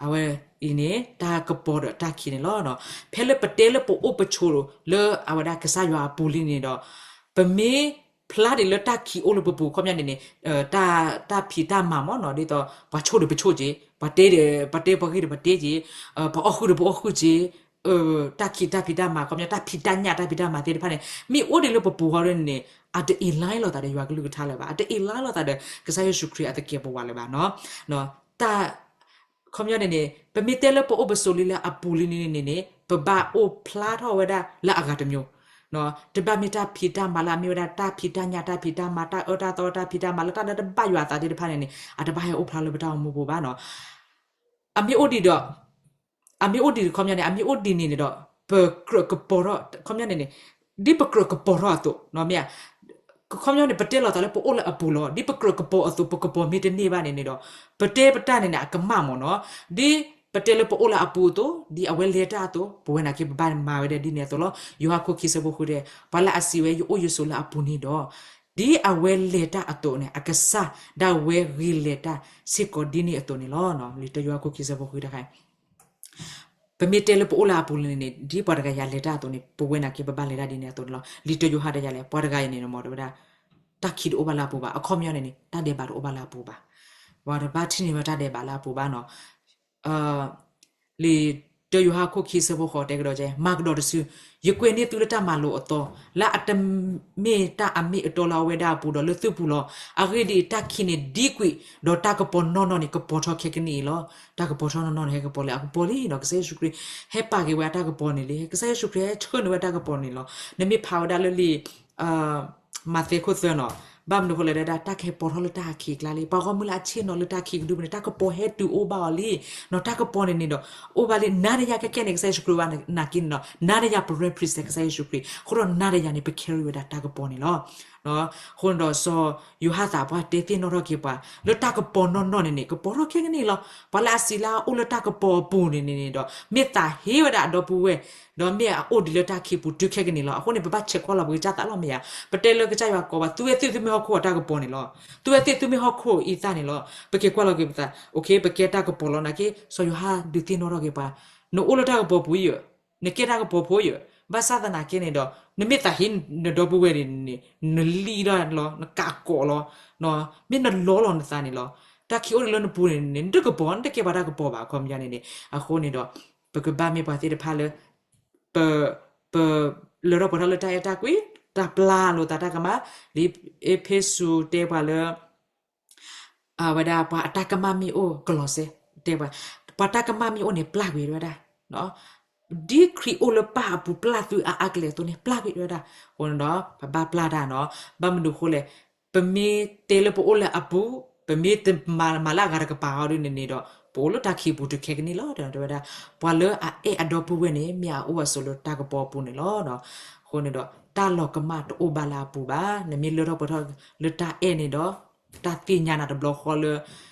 အဝဲအံၤန့ၣ် တၢ်ကပီၤဒီးတၢ်ခံးန့ၣ်လီၤ. ဖဲလၢပတဲလၢပအိၣ်ပဆိးလၢအဝဲဒၣ်ကစၢ်ယွၤအပူၤလံန့ၣ်ဒီး ပမ့ၢ်ဖျါဒံးလၢတၢ်ခံးအိၣ်လၢပပူၤ ခီပညီန့ၣ်န့ၣ် တၢ်ဖံးတၢ်မၤမ့ၢ်နီၤ ဒ်သိး ပှၤဆိၣ်ဒီးပဆိၣ်က့ၤ, ပှၤတဲဒီး ပှၤတဲပှၤဂ့ၢ်ဒီးပတဲက့ၤ, ပှၤအီၣ်ဃုာ်ဒီးပအီၣ်ဃုာ်က့ၤ, တၢ်ခံးတၢ်ဖံးတၢ်မၤ ခီပညီတၢ်ဖံးတၢ်ညၣ်တၢ်ဖံးတၢ်မၤသ့ၣ်တဖၣ်န့ၣ် မ့ၢ်အိၣ်ဒံးလၢပပူၤဃီန့ၣ်န့ၣ် အတ align လိာ်သးဒီးယွၤကလုၢ်ကထါလၢၤဘၣ်, အတ align လိာ်သးဒီးကစၢ်ယ့ၣ်ၡူးခရံာ်အသကဲးပဝးလၢၤဘၣ်နီၤ. တၢ် ခီပညီန့ၣ်န့ၣ် ပမ့ၢ်တဲလၢပအိၣ်ပဆိးလံလၢအပူၤလံန့ၣ်န့ၣ် ပဘၣ်အိၣ်ဖျါထီၣ်ဝဲဒၣ်လၢအဂၤတမျိုး, တဘၣ်မ့ၢ်တၢ်ဖံးတၢ်မၤလၢအမ့ၢ်ဝဲဒၣ်တၢ်ဖံးတၢ်ညၣ်တၢ်ဖံးတၢ်မၤ တၢ်အၢတၢ်သီတၢ်ဖံးတၢ်မၤလၢတၢ်လၢတဘၣ်ယွၤအသးသ့ၣ်တဖၣ်န့ၣ်န့ၣ် အတဘၣ်ဟဲအိၣ်ဖျါလၢပတၢ်အိၣ်မူပူၤဘၣ်နီၤ. အမ့ၢ်အိၣ်ဒံးဒီး အမ့ၢ်အိၣ်ဒံးခီပညီန့ၣ် အမ့ၢ်အိၣ်ဒံးန့ၣ်န့ၣ်ဒီး ပကြၢးကပီၤထီၣ် ခီပညီန့ၣ်န့ၣ် ဒ်ပကြၢးကပီၤထီၣ်အသိး မ့ၢ်ဧါ, ခီပညီန့ၣ် ပတဲလိာ်သးလၢပအိၣ်လၢအပူၤလီၤ, ဒ်ပကြၢးကပီၤအသိး ပကပီၤမ့ၢ်တန့ၢ်ဘၣ်န့ၣ်န့ၣ်ဒီး ပတဲပတၢ်န့ၣ်န့ၣ် အကမၣ်မ့ၢ်နီၤ, ဒ်ပတဲလၢပအိၣ်လၢအပူၤအသိး ဒ်အဝဲလဲၤတၢ်အသိး ပဝဲနာ်က့ပဘၣ်မၤဝဲဒၣ်ဒ်န့ၣ်အသိးလီၤ. ယိၤဟၣ်ခိၣ်ခံဆၢဖိဃုတဲ ပှၤလၢအစံးဝဲ ယအိၣ်ယဆိးလၢအပူၤန့ၣ်ဒီး ဒ်အဝဲလဲၤတၢ်အသိးန့ၣ် အကစၢ်ဒၣ်ဝဲဂ့ၤလဲၤတၢ်စ့ၢ်ကီးဒ်န့ၣ်အသိးန့ၣ်လီၤ. လံာ်တၢယိၤဟၣ်ခိၣ်ခံဆၢဖိဃုတခါ ပမ့ၢ်တဲလၢပအိၣ်လၢအပူၤန့ၣ်န့ၣ် ဒ်ပှၤတဂၤအံၤလဲၤတၢ်အသိးန့ၣ် ပဝဲနာ်က့ပဘၣ်လဲၤတၢ်ဒ်န့ၣ်အသိးန့ၣ်လီၤ. လံာ်တၢယိၤဟၣ်တဲယၤလဲၣ် ပှၤတဂၤအံၤန့ၣ်မ့ၢ်တဲဝဲဒၣ် တၢ်ခံးတအိၣ်ဘၣ်လၢအပူၤဘၣ်, အခီပညီန့ၣ်န့ၣ် တၢ်ဒဲးဘးတအိၣ်ဘၣ်လၢအပူၤဘၣ်, ပှၤတဘၣ်ထံၣ်န့ၢ်ဝဲတၢ်ဒဲးဘးလၢအပူၤဘၣ်နီၤ. လံာ်တၢယိၤဟၣ်ခိၣ်ခံဆၢဖိဃိးတဲကဒီးကဲ မၤကဒီးတစု ယကွဲးန့ၢ်သုလၢတၢ်မၤလိာ်အသီ လၢအတမ့ၢ်တၢ်အမ့ၢ်အတီလၢအဝဲဒၣ်အပူၤဒီးလၢသုပူၤလီၤ. အဂ့ၢ်ဒ်အံၤ, တၢ်ခံးန့ၣ်ဒံကွံာ် ဒီးတၢ်ကပီၤနီၢ်နီၢ်န့ၣ် ကပီၤထီၣ်ခဲကနံၣ်အံၤလီၤ. တၢ်ကပီၤထီၣ်နီၢ်နီၢ်န့ၣ် ဟဲကပီၤလံ, အကပီၤလံနီၤ. ကစၢ်ယ့ၣ်ၡူးခရံာ် ဟဲပာ်က့ၤဝဲအတၢ်ကပီၤန့ၣ်လံ, ကစၢ်ယ့ၣ်ၡူးခရံာ်ဟဲဆှၢန့ၢ်ဝဲတၢ်ကပီၤန့ၣ်လီၤ. နမ့ၢ်ဖးဝဲဒၣ်လၢလံာ် မးသဲခိၣ်သၢနီၤ, ဘၣ်မနုၤဃိလဲၣ်ဒၣ် တၢ်ကဟဲပီၤထီၣ်လၢတၢ်အခံးအကျါလံ. ပှၤဂီၢ်မုၢ်လၢအဆ့ၣ်နီၤလၢတၢ်ခံးကဒုပူၤန့ၣ် တၢ်ကပီၤဟဲတုၤအိၣ်ဘၣ်အီၤလံ. နီၤ တၢ်ကပီၤန့ၣ်န့ၣ်ဒီး အိၣ်ဘၣ်လံ နၤဒီးယၤကဲကဲန့ၣ် ကစၢ်ယ့ၣ်ၡူးခရံာ်ဘၣ်နာ်က့န့ၣ်ဒီး နၤဒီးယၤပ represent ကစၢ်ယ့ၣ်ၡူးခရံာ်, အဃိဒီးနၤဒီးယၤန့ၣ် ပ carry ဝဲဒၣ်တၢ်ကပီၤန့ၣ်လီၤ. အဃိန့ၣ်ဒီးစီၤယိၤဟၣ်သးပှၢ်တဲသ့ၣ်နီၣ်ထီၣ်က့ၤပှၤ လၢတၢ်ကပီၤနီၢ်နီၢ်န့ၣ်န့ၣ် ကပီၤထီၣ်ခဲကနံၣ်လီၤ. ပှၤလၢအစံးလၢအအိၣ်လၢတၢ်ကပီၤအပူၤန့ၣ်န့ၣ်န့ၣ်ဒီး မ့ၢ်သးဟ့ဝဲဒၣ်အဒီပုၢ်ဝဲၢ် ဒီးမ့ၢ်အအိၣ်ဒံးလၢတၢ်ခံးပူၤတုၤခဲကနံၣ်လီၤ. အဃိန့ၣ် ပဘၣ်ဆဲးကွၢ်လီၤပကစၢ်သးလီၤမ့ၢ်ဧါ. ပတဲလၢကစၢ်ယွၤကိးဘၣ် သုဝဲသ့ၣ်သုမ့ၢ်ဟီၣ်ခိၣ်အတၢ်ကပီၤန့ၣ်လီၤ. သုဝဲသ့ၣ်သုမ့ၢ်ဟီၣ်ခိၣ်အံသၣ်န့ၣ်လီၤ. ပက့ၤကွၢ်လီၤက့ၤပသး okay ပကဲတၢ်ကပီၤလီၤနာ်က့ စီၤယိၤဟၣ်ဒုးသ့ၣ်နီၣ်ထီၣ်က့ၤပှၤ နအိၣ်လၢတၢ်ကပီၤပူၤယဲၢ်, နကဲတၢ်ကပီၤဖိယဲၢ်, ဘၣ်ဆၣ်သနာ်က့န့ၣ်ဒီး နမ့ၢ်သးဟ့နဒီပုၢ်ဝဲၢ်န့ၣ်န့ၣ် နလံၣ်ဒၣ်လီၤ နကးကိးလီၤ, မ့ၢ်နလီလီၤနသးန့ၣ်လီၤ. တၢ်ခံးအိၣ်ဒံးလၢနပူၤန့ၣ်န့ၣ် နတကပီၤ နတကဲပှၤတၢ်ကပီၤဘၣ် အခီပညီန့ၣ်န့ၣ်. အဃိန့ၣ်ဒီး ပကဘၣ်မ့ၢ်ပှၤသ့ၣ်တဖၣ်လၢ ပ ပလၢထီၣ်ပှဲၤထီၣ်လၢတၢ်အဲၣ်တၢ်ကွံ တၢ်ပျၢ်လိာ်သးတၢ်ကမၣ်, လံာ်အ့းဖ့းစူးတဲပှၤလၢ အဝဲဒၣ်ပှၤအတၢ်ကမၣ်မ့ၢ်အိၣ် ကလီးစဲ တဲပှၤ, ပှၤတၢ်ကမၣ်မ့ၢ်အိၣ်န့ၣ် ပျၢ်ကွံာ်ဝဲဒၣ်, ဒ်ခရံာ်အိၣ်လၢပၢ်အပူၤ ပျၢ်သုအါအါကလဲာ်အသိးန့ၣ် ပျၢ်ကွံာ်ဝဲဒၣ်. အဃိန့ၣ်ဒီး ပဘၣ်ပျၢ်တၢ်နီၤ. ဘၣ်မနုၤအဃိလဲၣ်, ပမ့ၢ်တဲလၢပအိၣ်လၢအပူၤ, ပမ့ၢ်တမၤမၤလၢအဂၤတကပၤအီၤဒ်န့ၣ်န့ၣ်ဒီး ပအိၣ်လၢတၢ်ခံးပူၤတုၤခဲကနံၣ်လီၤ. တဲဝဲဒၣ် ပှၤလၢအအဲၣ်အဒီပုၢ်ဝဲၢ်န့ၣ် မ့ၢ်အအိၣ်အဆိးလၢတၢ်ကပီၤအပူၤန့ၣ်လီၤ. အဃိန့ၣ်ဒီး တၢ်လီၤကမၣ်တအိၣ်ဘၣ်လၢအပူၤဘၣ်. နမ့ၢ်လၢထီၣ်ပှဲၤထီၣ်လၢတၢ်အဲၣ်န့ၣ်ဒီး တၢ်သ့ၣ်ညါနၤတဘျီဃီလၢ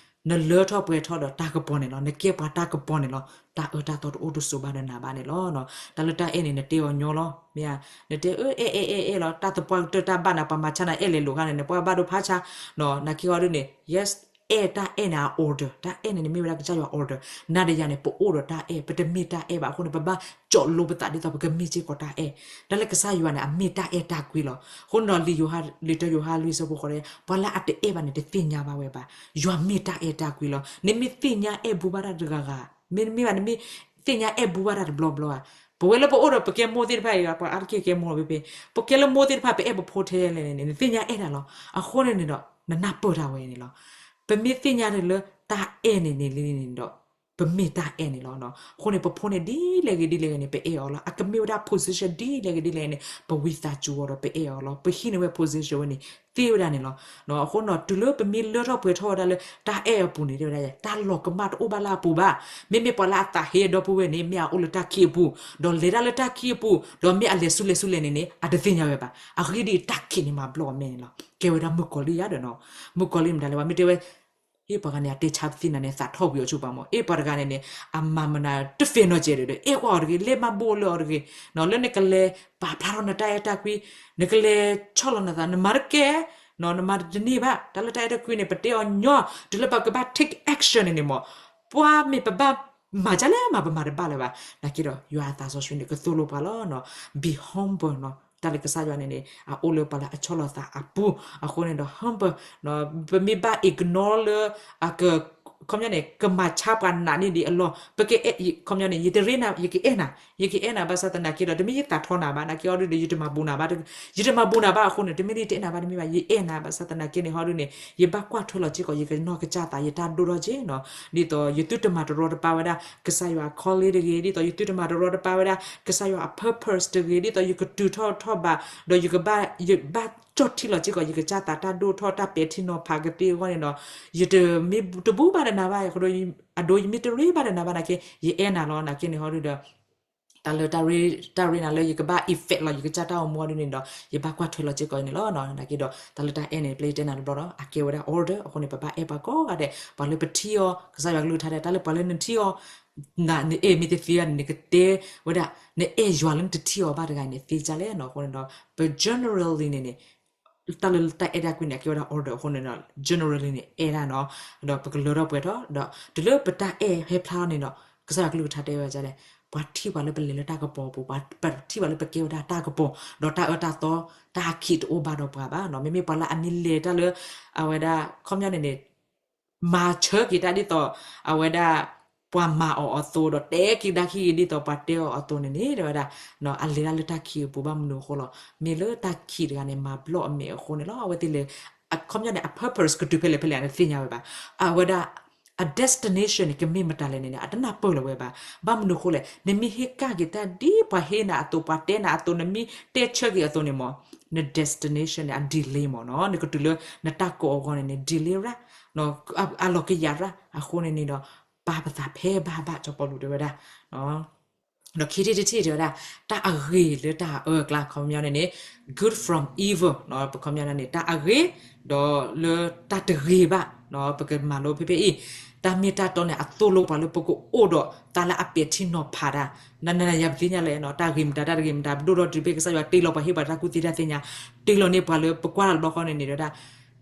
နလၢထီၣ်ပှဲၤထီၣ်ဒီးတၢ်ကပီၤန့ၣ်လီၤ. နကဲပှၤတၢ်ကပီၤန့ၣ်လီၤ. တၢ်အၢတၢ်သီတအိၣ်တစိၤဘၣ်ဒီးနၤဘၣ်န့ၣ်လီၤ. တၢ်လၢတၢ်အဲၣ်န့ၣ် နတဲအီၤညီလီၤ. မ့ၢ်ဧါ, နတဲအၢ အဲၣ်အဲၣ်အဲၣ်အဲၣ်လီၤ. တၢ်သပှၢ်ကတၢၢ်တၢ်ဘၣ်နၤ ပှၤမၤဆါနၤအဲၣ်လဲၤလိာ်ခါန့ၣ် နပှၤဘၣ်ဒိဖးဆါ, နာ်က့အီၤဒ်န့ၣ် yes, အဲၣ် တၢ်အဲၣ်န့ၣ် အ order, တၢ်အဲၣ်န့ၣ် နမ့ၢ်ဝဲဒၣ်ကစၢ်ယွၤ order. နၤဒီးယၤန့ၣ် ပအိၣ်ဒီးတၢ်အဲၣ်, ပတမ့ၢ်တၢ်အဲၣ်ဘၣ်. အဃိန့ၣ် ပဘၣ်ကၠီးလိပသးဒ်သိးပကမ့ၢ်စ့ၢ်ကီးတၢ်အဲၣ်. တၢ်လၢကစၢ်ယွၤန့ၣ် အမ့ၢ်တၢ်အဲၣ်တၢ်ကွံလီၤ. အဃိန့ၣ်ဒီး လံာ်ယိၤဟၣ် လံာ်တၢယိၤဟၣ်လွံၢ်ဆၢဖိဃိးတဲ ပှၤလၢအတအဲၣ်ဘၣ်န့ၣ် တသ့ၣ်ညါဘၣ်ဝဲဘၣ်. ယွၤမ့ၢ်တၢ်အဲၣ်တၢ်ကွံလီၤ. နမ့ၢ်သ့ၣ်ညါအဲၣ်ဘူးဘၣ်တၢ်တဂၤဂၤ, မ့တမ့ၢ်ဘၣ် နမ့ၢ်သ့ၣ်ညါအဲၣ်ဘူးဘၣ်တၢ်တဘျီဘျီဧါ. ပဝဲလၢပအိၣ်ဒီးပကဲမိၢ်သ့ၣ်တဖၣ်အံၤ ပှၤအါတက့ၢ်ကဲမိၢ်လီၤဖဲဖဲ, ပကဲလၢမိၢ်သ့ၣ်တဖၣ် ပအဲၣ်ပဖိထဲလဲၣ်န့ၣ် နသ့ၣ်ညါအဲၣ်တၢ်လီၤ. အဃိန့ၣ်န့ၣ်ဒီး နနၢ်ပၢၢ်တၢ်ဝဲန့ၣ်လီၤ. ပမ့ၢ်သ့ၣ်ညါတၢ်လၢတၢ်အဲၣ်န့ၣ်န့ၣ်လံန့ၣ်ဒီး ပမ့ၢ်တၢ်အဲၣ်န့ၣ်လီၤ. အဃိန့ၣ် ပဖိန့ၣ်ဒ်လဲၣ်ဂ့ၤဒ်လဲၣ်ဂ့ၤန့ၣ် ပအဲၣ်အီၤလီၤ. အကမ့ၢ်ဝဲဒၣ် position ဒ်လဲၣ်ဂ့ၤဒ်လဲၣ်ဂ့ၤန့ၣ် ပဝံသးစူၤအီၤဒီးပအဲၣ်အီၤလီၤ. ပဟံးန့ၢ်ဝဲ position ဝဲန့ၣ်သ့ဝဲဒၣ်န့ၣ်လီၤ. အဃိန့ၣ် တုၤလၢပမ့ၢ်လၢထီၣ်ပှဲၤထီၣ်ဝဲဒၣ်လၢတၢ်အဲၣ်အပူၤန့ၣ် တဲဝဲဒၣ် တၢ်လီၤကမၣ်တအိၣ်ဘၣ်လၢအပူၤဘၣ်. မ့မ့ၢ်ပှၤလၢအသးဟ့အဒီပုၢ်ဝဲၢ်န့ၣ် မ့ၢ်အအိၣ်လၢတၢ်ခံးအပူၤ, ဒီးလဲၤတၢ်လၢတၢ်ခံးအပူၤ, ဒီးမ့ၢ်အလဲၤဆူလဲၤဆူလဲၣ်န့ၣ်န့ၣ် အတသ့ၣ်ညါဝဲဘၣ်. အဂ့ၢ်ဒ်အံၤ တၢ်ခံးန့ၣ်မၤဘျီၣ်အမဲာ်န့ၣ်လီၤ. ကဲဝဲဒၣ်မုၣ်ကီၤလံၢ်ယၤဒီးနီၤ, မုၣ်ကီၤလံၢ်မတၤလဲၣ် ပှၤမ့ၢ်တဲဝဲ အ့ၣ် ပှၤဂၤန့ၣ် အတဲဆါပသံနၤန့ၣ် သးထီၣ်ဝံၤအီၤဆူပှၤမၢ်. အ့ၣ် ပှၤတဂၤန့ၣ်န့ၣ် အမၤမနုၤတဖဲနီတစဲးဒီး အဲၣ်ကွၢ်အီၤတဂ့ၤ, လဲၤမၤဘူၣ်အီၤလၢအီၤတဂ့ၤ, လၢနကလဲၤပာ်ဖျါထီၣ်နတၢ်အဲၣ်တၢ်ကွံ, နကလဲၤဆီၣ်လီၤနသး, နမၤတကဲ, နမၤတန့ၢ်ဘၣ်. တၢ်လၢတၢ်အဲၣ်တၢ်ကွံန့ၣ် ပတဲအီၤညီ, တုၤလၢပကဘၣ် take action န့ၣ်န့ၣ်မၢ်, ပှၤမ့ၢ်ပဘၣ်မၤဒ်လဲၣ်မး ပမၤတဘၣ်လၢၤဘၣ်. နာ်က့ဒီး ယွၤအသးစီဆှံန့ၣ် ကသိၣ်လိပှၤလီၤ. Be humble နီၤ, တၢ်လၢကစၢ်ယွၤန့ၣ်န့ၣ် အအိၣ်လၢပှၤလၢအဆီၣ်လီၤသးအပူၤ, အဃိန့ၣ်ဒီး humble ပမ့ၢ်ဘၣ် ignore လၢ အခီပညီန့ၣ် ကမၤဆါပှၤနးန့ၢ်ဒံးအလီၢ်, ပကအဲၣ် ခီပညီန့ၣ် ယတရ့နၤ ယကအဲၣ်နၤ, ယကအဲၣ်နၤဘၣ်ဆၣ်သနာ်က့ဒီး တမ့ၢ်ယသးထီနၤဘၣ်, နာ်က့အီၤဒုဒီး ယတမၤဘူးနၤဘၣ်, ယတမၤဘူးနၤဘၣ်အဃိန့ၣ် တမ့ၢ်လၢယတအဲၣ်နၤဘၣ်တမ့ၢ်ဘၣ်, ယအဲၣ်နၤဘၣ်ဆၣ်သနာ်က့န့ၣ် ဟီဒုန့ၣ် ယဘၣ်ကွၢ်ထွဲလီၤစ့ၢ်ကီး ယကနီၢ်ကစၢ်သး ယတၢ်ဒိၣ်ထီၣ်က့နီၤ, ဒ်သိးယသုတမၤတရီတပါဝဲဒၣ် ကစၢ်ယွၤအ calling တဂ့ၤ, ဒ်သိးယသုတမၤတရီတပါဝဲဒၣ် ကစၢ်ယွၤအ purpose တဂ့ၤ, ဒ်သိးယကတုၤထီၣ်ထီၣ်ဘး ဒီးယကဘၣ် ယဘၣ်ကၠီၣ်ထံလီၤစ့ၢ်ကီး ယကစၢ်သးတၢ်ဒိၣ်ထီၣ်တၢ်ပဲာ်ထံနီၤဖးကသ့အဂီၢ်န့ၣ်ဒီး ယတမ့ၢ်တဘူးဘၣ်ဒီးနၤဘၣ်, အဒိ ယမ့ၢ်တရ့ဘၣ်ဒီးနၤဘၣ်နာ်က့ ယအဲၣ်နၤလီၤ. နာ်က့န့ၣ်ဟီဒုဒီး တၢ်လၢတၢ်ရ့ တၢ်ရ့နၤလၢယကဘၣ် effect လီၤ ယကစၢ်တၢ်အိၣ်မူအီၤဒုန့ၣ်ဒီး ယဘၣ်ကွၢ်ထွဲလီၤစ့ၢ်ကီးန့ၣ်လီၤ. နာ်က့ဒီး တၢ်လၢတၢ်အဲၣ်န့ၣ် ပျဲယတဲနၤတဘျီဒီး အကဲဝဲဒၣ် order အဃိန့ၣ် ပဘၣ်အဲၣ်ပှၤကိးဂၤဒဲး, ပှၤလၢပထံၣ်အီၤ ကစၢ်ယွၤကလုၢ်ကထါတဲ တၢ်လၢပှၤလၢနထံၣ်အီၤ နအဲၣ်မ့ၢ်တသ့ဘၣ်န့ၣ် နကတဲဝဲဒၣ် နအဲၣ်ယွၤလၢနတထံၣ်အီၤဘၣ်တဂၤန့ၣ် သ့ဒ်လဲၣ်နီၤ. အဃိန့ၣ်ဒီး ပ generally န့ၣ်န့ၣ် တၢ်လၢတၢ်အဲၣ်တၢ်ကွံန့ၣ် အကဲဝဲဒၣ် order အဃိန့ၣ်ဒီး generally န့ၣ် အဲၣ်ဒၣ်နီၤ, ဒီးပကလၢထီၣ်ပှဲၤထီၣ် ဒီးတုၤလၢပတၢ်အဲၣ်ဟဲဖျါထီၣ်န့ၣ်ဒီး ကစၢ်ယွၤကလုၢ်ကထါတဲဝဲဒ်လဲၣ်, ပှၤထံၣ်ပှၤလၢပလဲၤလၢတၢ်ကပီၤပူၤ, ပှၤထံၣ်ပှၤလၢပကဲဝဲဒၣ်တၢ်ကပီၤ, ဒီးတၢ်အၢတၢ်သီ တၢ်ခံးတအိၣ်ဘၣ်ဒီးပှၤဘၣ်နီၤ. မ့မ့ၢ်ပှၤလၢအမ့ၢ်လဲၤတၢ်လၢ အဝဲဒၣ် ခီပညီန့ၣ်န့ၣ် မၤဆၢက့ၤတၢ်ဒ်သိး အဝဲဒၣ် ပှၤမၤအီၤအသိး ဒီးတဲက့ၤကဒါခံက့ၤဒ်သိးပှၤတဲအီၤအသိးန့ၣ်န့ၣ် တဲဝဲဒၣ် အလဲၤတၢ်လၢတၢ်ခံးအပူၤ ဘၣ်မနုၤအဃိလီၤ. မ့ၢ်လၢတၢ်ခံးတဂၤန့ၣ် မၤဘျီၣ်အမဲာ်အဃိန့ၣ်လီၤ. အဝဲသ့ၣ်လဲၤ အခီပညီန့ၣ် အ purpose ကတုၤဖဲလဲၣ်ဖဲလဲၣ် အတသ့ၣ်ညါဝဲဘၣ်. အဝဲဒၣ် အ destination န့ၣ် ကမ့ၢ်မတၤလဲၣ်န့ၣ် အတနၢ်ပၢၢ်လၢၤဝဲဘၣ်. ဘၣ်မနုၤအဃိလဲၣ်, နမ့ၢ်ဟ့ၣ်ကဒါက့ၤတၢ်ဒ်ပှၤဟ့ၣ်နၤအသိး ပှၤတဲနၤအသိး နမ့ၢ်တဲဆၢက့ၤအသိးန့ၣ်မၢ် န destination န့ၣ် အ delay မၢ်နီၤ, နကတုၤလၢနတၢ်ကိးအဂီၢ်န့ၣ်န့ၣ် delay ရၣ်, အလီၤကယၤရၣ်. အဃိန့ၣ်န့ၣ်ဒီး ပာ်ပသးဖဲဘၣ်ဘၣ် စီၤပီလူးတဲဝဲဒၣ် ဒီးခံထံၣ်တထံၣ်တဲဝဲဒၣ် တၢ်အဂ့ၤလၢတၢ်အၢအကျါ ခီပညီန့ၣ်န့ၣ် good from evil ပခီပညီန့ၣ် တၢ်အဂ့ၤ ဒီးလၢတၢ်တဂ့ၤဘၣ် ပကမၤလိဖဲဖဲအံၤ တၢ်မ့ၢ်တၢ်တီန့ၣ် အသိၣ်လိပှၤလၢပကအိၣ်ဒီးသးလၢအပဲာ်ထံနီၤဖးတၢ် နနယၤပသ့ၣ်ညါလဲၣ် တၢ်ဂ့ၤမတၤ တၢ်တဂ့ၤမတၤ ပဒိၣ်ထီၣ်တုၤဖဲကစၢ်ယွၤတ့လီၤပှၤဟ့ၣ်ပှၤတၢ်ကူၣ်သ့တၢ်သ့ၣ်ညါ တ့လီၤန့ၢ်ပှၤလၢပကွၢ်တၢ်တဘျီဃီန့ၣ်န့ၣ်ဒီး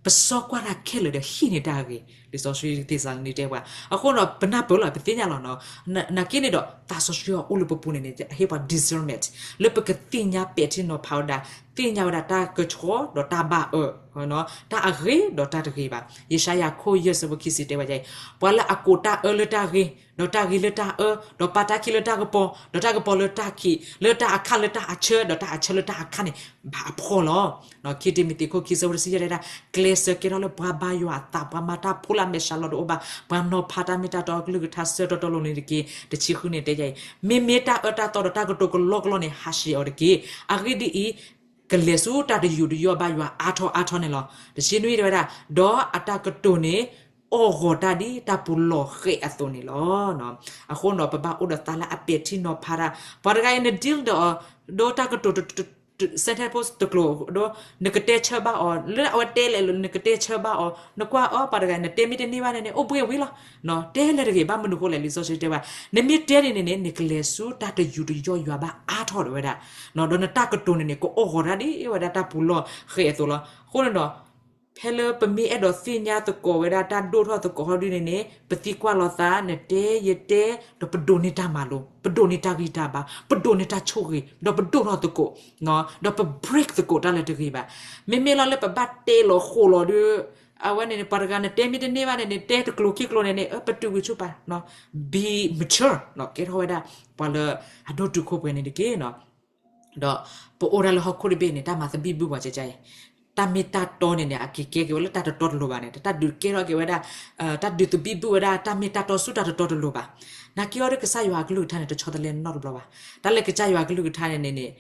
ပစီကွၢ်တၢ်ခဲလၢာ်ဒီးဟံးန့ၢ်တၢ်ဂ့ၤ လံာ်စီဆှံသ့းစၤလနံတဲပှၤ အဃိဒီးပနၢ်ပၢၢ်လီၤ ပသ့ၣ်ညါလီၤနီၤ နာ်က့န့ၣ်ဒီး သးစီဆှံအအိၣ်လၢပပူၤန့ၣ်န့ၣ် ဟ့ၣ်ပှၤ discernment လၢပကသ့ၣ်ညါပဲာ်ထံနီၤဖးဝဲဒၣ် သ့ၣ်ညါဝဲဒၣ်တၢ်ကဆှီဒီးတၢ်ဘၣ်အၢ တၢ်အဂ့ၤဒီးတၢ်တဂ့ၤဘၣ်. ယၡါယၤခိၣ်ယဲၢ်ဆၢဖိခံဆံတဲဝဲဒ်အံၤ, ပှၤလၢအကိးတၢ်အၢလၢတၢ်ဂ့ၤ, ဒီးတၢ်ဂ့ၤလၢတၢ်အၢ, ဒီးပာ်တၢ်ခံးလၢတၢ်ကပီၤ, ဒီးတၢ်ကပီၤလၢတၢ်ခံး, လၢတၢ်အခၣ်လၢတၢ်အဆၢ, ဒီးတၢ်အဆၢလၢတၢ်အခၣ်န့ၣ် ဘၣ်အဖှီၣ်လီၤ. ခံတံၤမသ့းခိၣ်ခံဆၢဖိတဆံယဲၢ်တဲဒၣ်, ကျဲးစၢးကဲထီၣ်လၢပှၤဘါယွၤအသး, ပှၤမၤတၢ်ဖိလၢအမဲာ်ဆှးလီၤတအိၣ်ဘၣ်, ပှၤနီၤဖးတၢ်မ့ၢ်တၢ်တီအကလုၢ်ကထါဆၢတီတီလိၤလိၤန့ၣ်တက့ၢ်. တဆံဃုန့ၣ်တဲယၤအံၤ, မ့မ့ၢ်တၢ်အၢတၢ်သီဒီးတၢ်ကတိၤကလီကလီန့ၣ် ဟးရှဲအီၤတက့ၢ်. အဂ့ၢ်ဒ်အံၤ, ကလဲၤဆူတၢ်တယူးတယီၣ်ဘၣ်ယွၤအါထီၣ်အါထီၣ်န့ၣ်လီၤ. တဆံနွံတဲဝဲဒၣ်, ဒီးအတၢ်ကတိၤန့ၣ် အီၣ်ဂီၤတၢ်ဒ်တၢ်ပူၤလီၢ်ဃဲးအသိးန့ၣ်လီၤ. အဃိဒီးပဘၣ်အိၣ်ဒီးသးလၢအပဲာ်ထံနီၤဖးတၢ်, ပှၤတဂၤအံၤန deal ဒီးအီၤ, ဒီးတၢ်ကတိၤ sentence တကျိၤ, ဒီးနကတဲဆၢဘၣ်အီၤ, လၢအဝဲတဲလဲၣ်လၢနကတဲဆၢဘၣ်အီၤ, နကွၢ်အီၤ ပှၤတဂၤအံၤ နတဲမ့ၢ်တန့ၢ်ဘၣ်န့ၣ်န့ၣ် အိၣ်ဘှ့ၣ်ဝံၤလီၤ. တဲလဲၣ်တဂ့ၤ ဘၣ်မနုၤအဃိလဲၣ် လံာ်စီဆှံတဲဝဲ, နမ့ၢ်တဲန့ၣ်န့ၣ်န့ၣ် နကလဲၤဆူတၢ်တယူးတယီၣ်ယွၤဘၣ်အါထီၣ်တဝဲဒၣ်, ဒီးနတၢ်ကတိၤန့ၣ်န့ၣ် ကအီၣ်ဂီၤတၢ်ဒ်ဝဲဒၣ်တၢ်ပူၤလီၢ်ဃဲးအသိးလီၤ. အဃိန့ၣ်ဒီး ဖဲလၢပမ့ၢ်အဲၣ်ဒိးသ့ၣ်ညါသကိးဝဲဒၣ်တၢ်ဒိၣ်ထီၣ်သကိးဟီဒုန့ၣ်န့ၣ် ပသံကွၢ်လိာ်သး နတဲယတဲ, ဒီးပဒိးန့ၢ်တၢ်မၤလိ, ပဒိးန့ၢ်တၢ်ဂံၢ်တၢ်ဘါ, ပဒိးန့ၢ်တၢ်ဆိၣ်ဂ့ၤ, ဒီးပဒိၣ်ထီၣ်သကိး, ဒီးပ break သကိးတၢ်လၢတဂ့ၤဘၣ်. မ့မ့ၢ်လီၤလၢပဘၣ်တဲလီၤဃိးလီၤဒီး အဝဲန့ၣ်န့ၣ် ပှၤတဂၤနတဲမ့ၢ်တန့ၢ်ဘၣ်န့ၣ်န့ၣ် တဲတကျိၤခံကျိၤန့ၣ်န့ၣ် ပတုာ်ကွံာ်ဆူၣ်ပာ်, be mature ကဲထီၣ်ဝဲဒၣ် ပှၤလၢအဒိၣ်တုာ်ခိၣ်ပှဲၤန့ၣ်တက့ၢ်. ဒီးပအိၣ်ဒၣ်လၢဟီၣ်ခိၣ်တဘ့ၣ်န့ၣ် တၢ်မၤသဘံၣ်ဘုၣ်ပှၤကကါအံၤ, တၢ်မ့ၢ်တၢ်တီန့ၣ်န့ၣ် အက့ၤကဲက့ၤဝဲလၢတၢ်တတီတလိၤဘၣ်န့ၣ် တၢ်ဒုးကဲထီၣ်က့ၤဝဲဒၣ် တၢ်ဒုးသဘံၣ်ဘုၣ်ဝဲဒၣ် တၢ်မ့ၢ်တၢ်တီဆူတၢ်တတီတလိၤဘၣ်. နာ်က့အီၤဒီး ကစၢ်ယွၤအကလုၢ်ကထါန့ၣ် တဆီတလဲနီတဘျီဘၣ်. တၢ်လၢကစၢ်ယွၤအကလုၢ်ကထါန့ၣ်န့ၣ်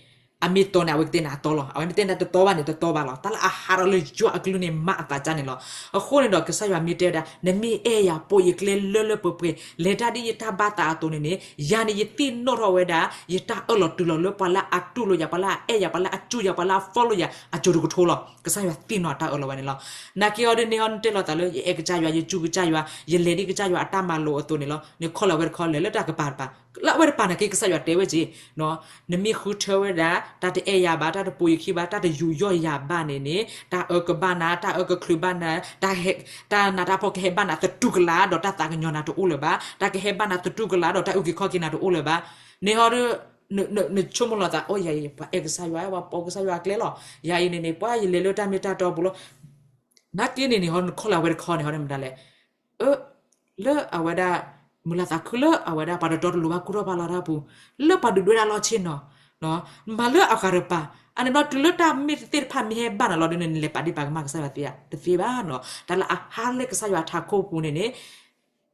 အမ့ၢ်တီန့ၣ် အဝဲကတဲနၤအတီလီၤ. အဝဲမ့ၢ်တဲနၤတတီဘၣ်န့ၣ် တတီဘၣ်လီၤ. တၢ်လၢအဟးထီၣ်လၢယွၤအကလုၢ်န့ၣ် မၤအသးကါန့ၣ်လီၤ. အဃိန့ၣ်ဒီး ကစၢ်ယွၤမ့ၢ်တဲဝဲဒၣ် နမ့ၢ်အဲၣ်ယၤ ပိာ်ယကျဲလၢလၢပှဲၤပှဲၤ လဲၤတၢ်ဒ်ယတၢ်ဘၣ်သးအသိးန့ၣ်န့ၣ် ယၤန့ၣ် ယသ့ၣ်နီၣ်ထီၣ်ဝဲဒၣ် ယတၢ်အၢၣ်လီၤတူၢ်လိာ်လၢပှၤလၢအတူၢ်လိာ်ယၤ ပှၤလၢအအဲၣ်ယၤ ပှၤလၢအစူၢ်ယၤ ပှၤလၢအ follow ယၤ အစိၤတကထိလီၤ. ကစၢ်ယွၤသ့ၣ်နီၣ်အတၢ်အၢၣ်လီၤဝဲန့ၣ်လီၤ. နာ်က့အီၤဒ်န့ၣ် ဟီနတဲလီၤသးလၢ ယအဲၣ်ကစၢ်ယွၤ ယစူၢ်ကစၢ်ယွၤ ယလဲၤဒ်ကစၢ်ယွၤအတၢ်မၤလိာ်အသိးန့ၣ်လီၤ. နခီၣ်လၢအဝဲတခီလဲၤလၢတၢ်ကပၤတပၤ လၢအဝဲတပၤနာ်က့ ကစၢ်ယွၤတဲဝဲက့ၤ နမ့ၢ်ဃုထၢဝဲဒၣ် တၢ်တအဲၣ်ယၤဘၣ် တၢ်တပိာ်ယခံဘၣ် တၢ်တယူးယီၣ်ယၤဘၣ်န့ၣ်န့ၣ် တၢ်အၢကဘၣ်နၤ တၢ်အၢကချုးဘၣ်နၤ တၢ် တၢ်နးတၢ်ဖှီၣ်ကဟဲဘၣ်နၤသတူၢ်ကလာ် ဒီးတၢ်သးကညီၤနၤတအိၣ်လၢၤဘၣ် တၢ်ကဟဲဘၣ်နၤသတူၢ်ကလာ် ဒီးတၢ်အုၣ်က့ၤခီၣ်က့ၤနၤတအိၣ်လၢၤဘၣ်. န့ၣ်ဟီဒီး နဆိကမိၣ်လီၤသး အိၣ်ယၤအံၤ ပှၤအဲၣ်ကစၢ်ယွၤ ပှၤပိာ်ကစၢ်ယွၤအကျဲလီၤ. ယၤအံၤန့ၣ်န့ၣ် ပှၤယလဲၤလၢတၢ်မ့ၢ်တၢ်တီပူၤလီၤ. နာ်က့န့ၣ်န့ၣ်ဟီ နခီၣ်လၢအဝဲတခီန့ၣ်ဟီ မတၤလဲၣ် အၢ လၢအဝဲဒၣ် မုၢ်လၢ်သးခုလၢအဝဲဒၣ် ပှၤတတီတလိၤဘၣ်ကူၣ်ထီၣ်ဘၣ်လီၤတၢ်ပူၤ လၢပှၤဒုးဒွဲဒၣ်လီၤဆ့ၣ်နီၤ မၤလၢအဂၤတပၤ အန့ၣ်ဘျီတုၤလၢတၢ်မ့ၢ်တသ့ၣ်တဖၣ်မ့ၢ်ဟဲဘၣ်နၤလီၤဒ်န့ၣ် နလဲၤပာ်ဒ့ၣ်ပာ်ကမၣ်ကစၢ်ယွၤသ့ဧါ တသ့ဘၣ်နီၤ. တၢ်လၢအဟးလၢကစၢ်ယွၤထးခိၣ်ပူၤန့ၣ်န့ၣ်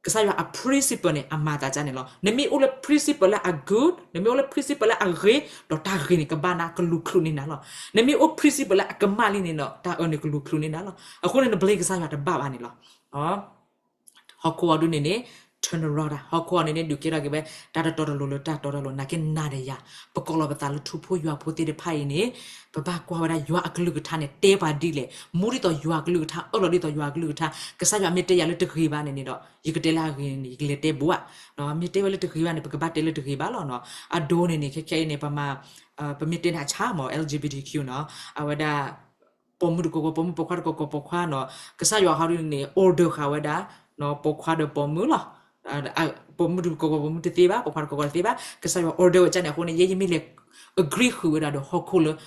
ကစၢ်ယွၤအ principle န့ၣ် အမၤသးဒ်န့ၣ်လီၤ. နမ့ၢ်အိၣ်လၢ principle လၢအ good နမ့ၢ်အိၣ်လၢ principle လၢအဂ့ၤ ဒီးတၢ်ဂ့ၤန့ၣ် ကဘၣ်နၤကလူၤချုးန့ၢ်နၤလီၤ. နမ့ၢ်အိၣ် principle လၢအကမၣ်လံန့ၣ်ဒီး တၢ်အၢန့ၣ်ကလူၤချုးန့ၢ်နၤလီၤ. အဃိန့ၣ် န blame ကစၢ်ယွၤတဘၣ်ဘၣ်န့ၣ်လီၤ. ဟီၣ်ခိၣ်အီၤဒ်န့ၣ်န့ၣ် turn around တၢ် ဟီၣ်ခိၣ်အီၤန့ၣ်န့ၣ် ဒုးကဲထီၣ်က့ၤဝဲ တၢ်တတီတလိၤလၢတၢ်တီတလိၤ နာ်က့နၤဒီးယၤ ပကိးလီၤပသးလၢထူဖိယွၤဖိသ့ၣ်တဖၣ်အံၤန့ၣ် ပဘၣ်ကွၢ်ဝဲဒၣ်ယွၤအကလုၢ်ကထါန့ၣ် တဲပှၤဒ်လဲၣ် မူဒ်သိးယွၤအကလုၢ်ကထါ အၢၣ်လီၤဒ်သိးယွၤအကလုၢ်ကထါ ကစၢ်ယွၤမ့ၢ်တဲယၤလၢတဂ့ၤဘၣ်န့ၣ်န့ၣ်ဒီး ယကတဲလၢအဂ့ၤန့ၣ် ယကလဲၤတဲဘိဧါ. မ့ၢ်တဲဝဲလၢတဂ့ၤဘၣ်န့ၣ် ပကဘၣ်တဲလၢတဂ့ၤဘၣ်လီၤနီၤ. အဒိန့ၣ်န့ၣ် ခဲခဲအံၤန့ၣ် ပမၤ ပမ့ၢ်တဲန့ၣ်အဆၣ်မး L G B T Q နီၤ အဝဲဒၣ် ပိာ်မုၣ်တကိးကိးပိာ်မုၣ် ပိာ်ခွါတကိးကိးပိာ်ခွါနီၤ ကစၢ်ယွၤဟီဒ်န့ၣ် order ဃာ်ဝဲဒၣ် ပိာ်ခွါဒီးပိာ်မုၣ်လီၤ. ပိာ်မုၣ်တကိးကိးပိာ်မုၣ်တသ့ဘၣ် ပိာ်ခွါတကိးကိးတသ့ဘၣ် ကစၢ်ယွၤ order ဝဲဒ်န့ၣ်အဃိန့ၣ် ယဲယမ့ၢ်လဲၤ agree ဃုာ်ဝဲဒၣ်ဒီးဟီၣ်ခိၣ်လၢ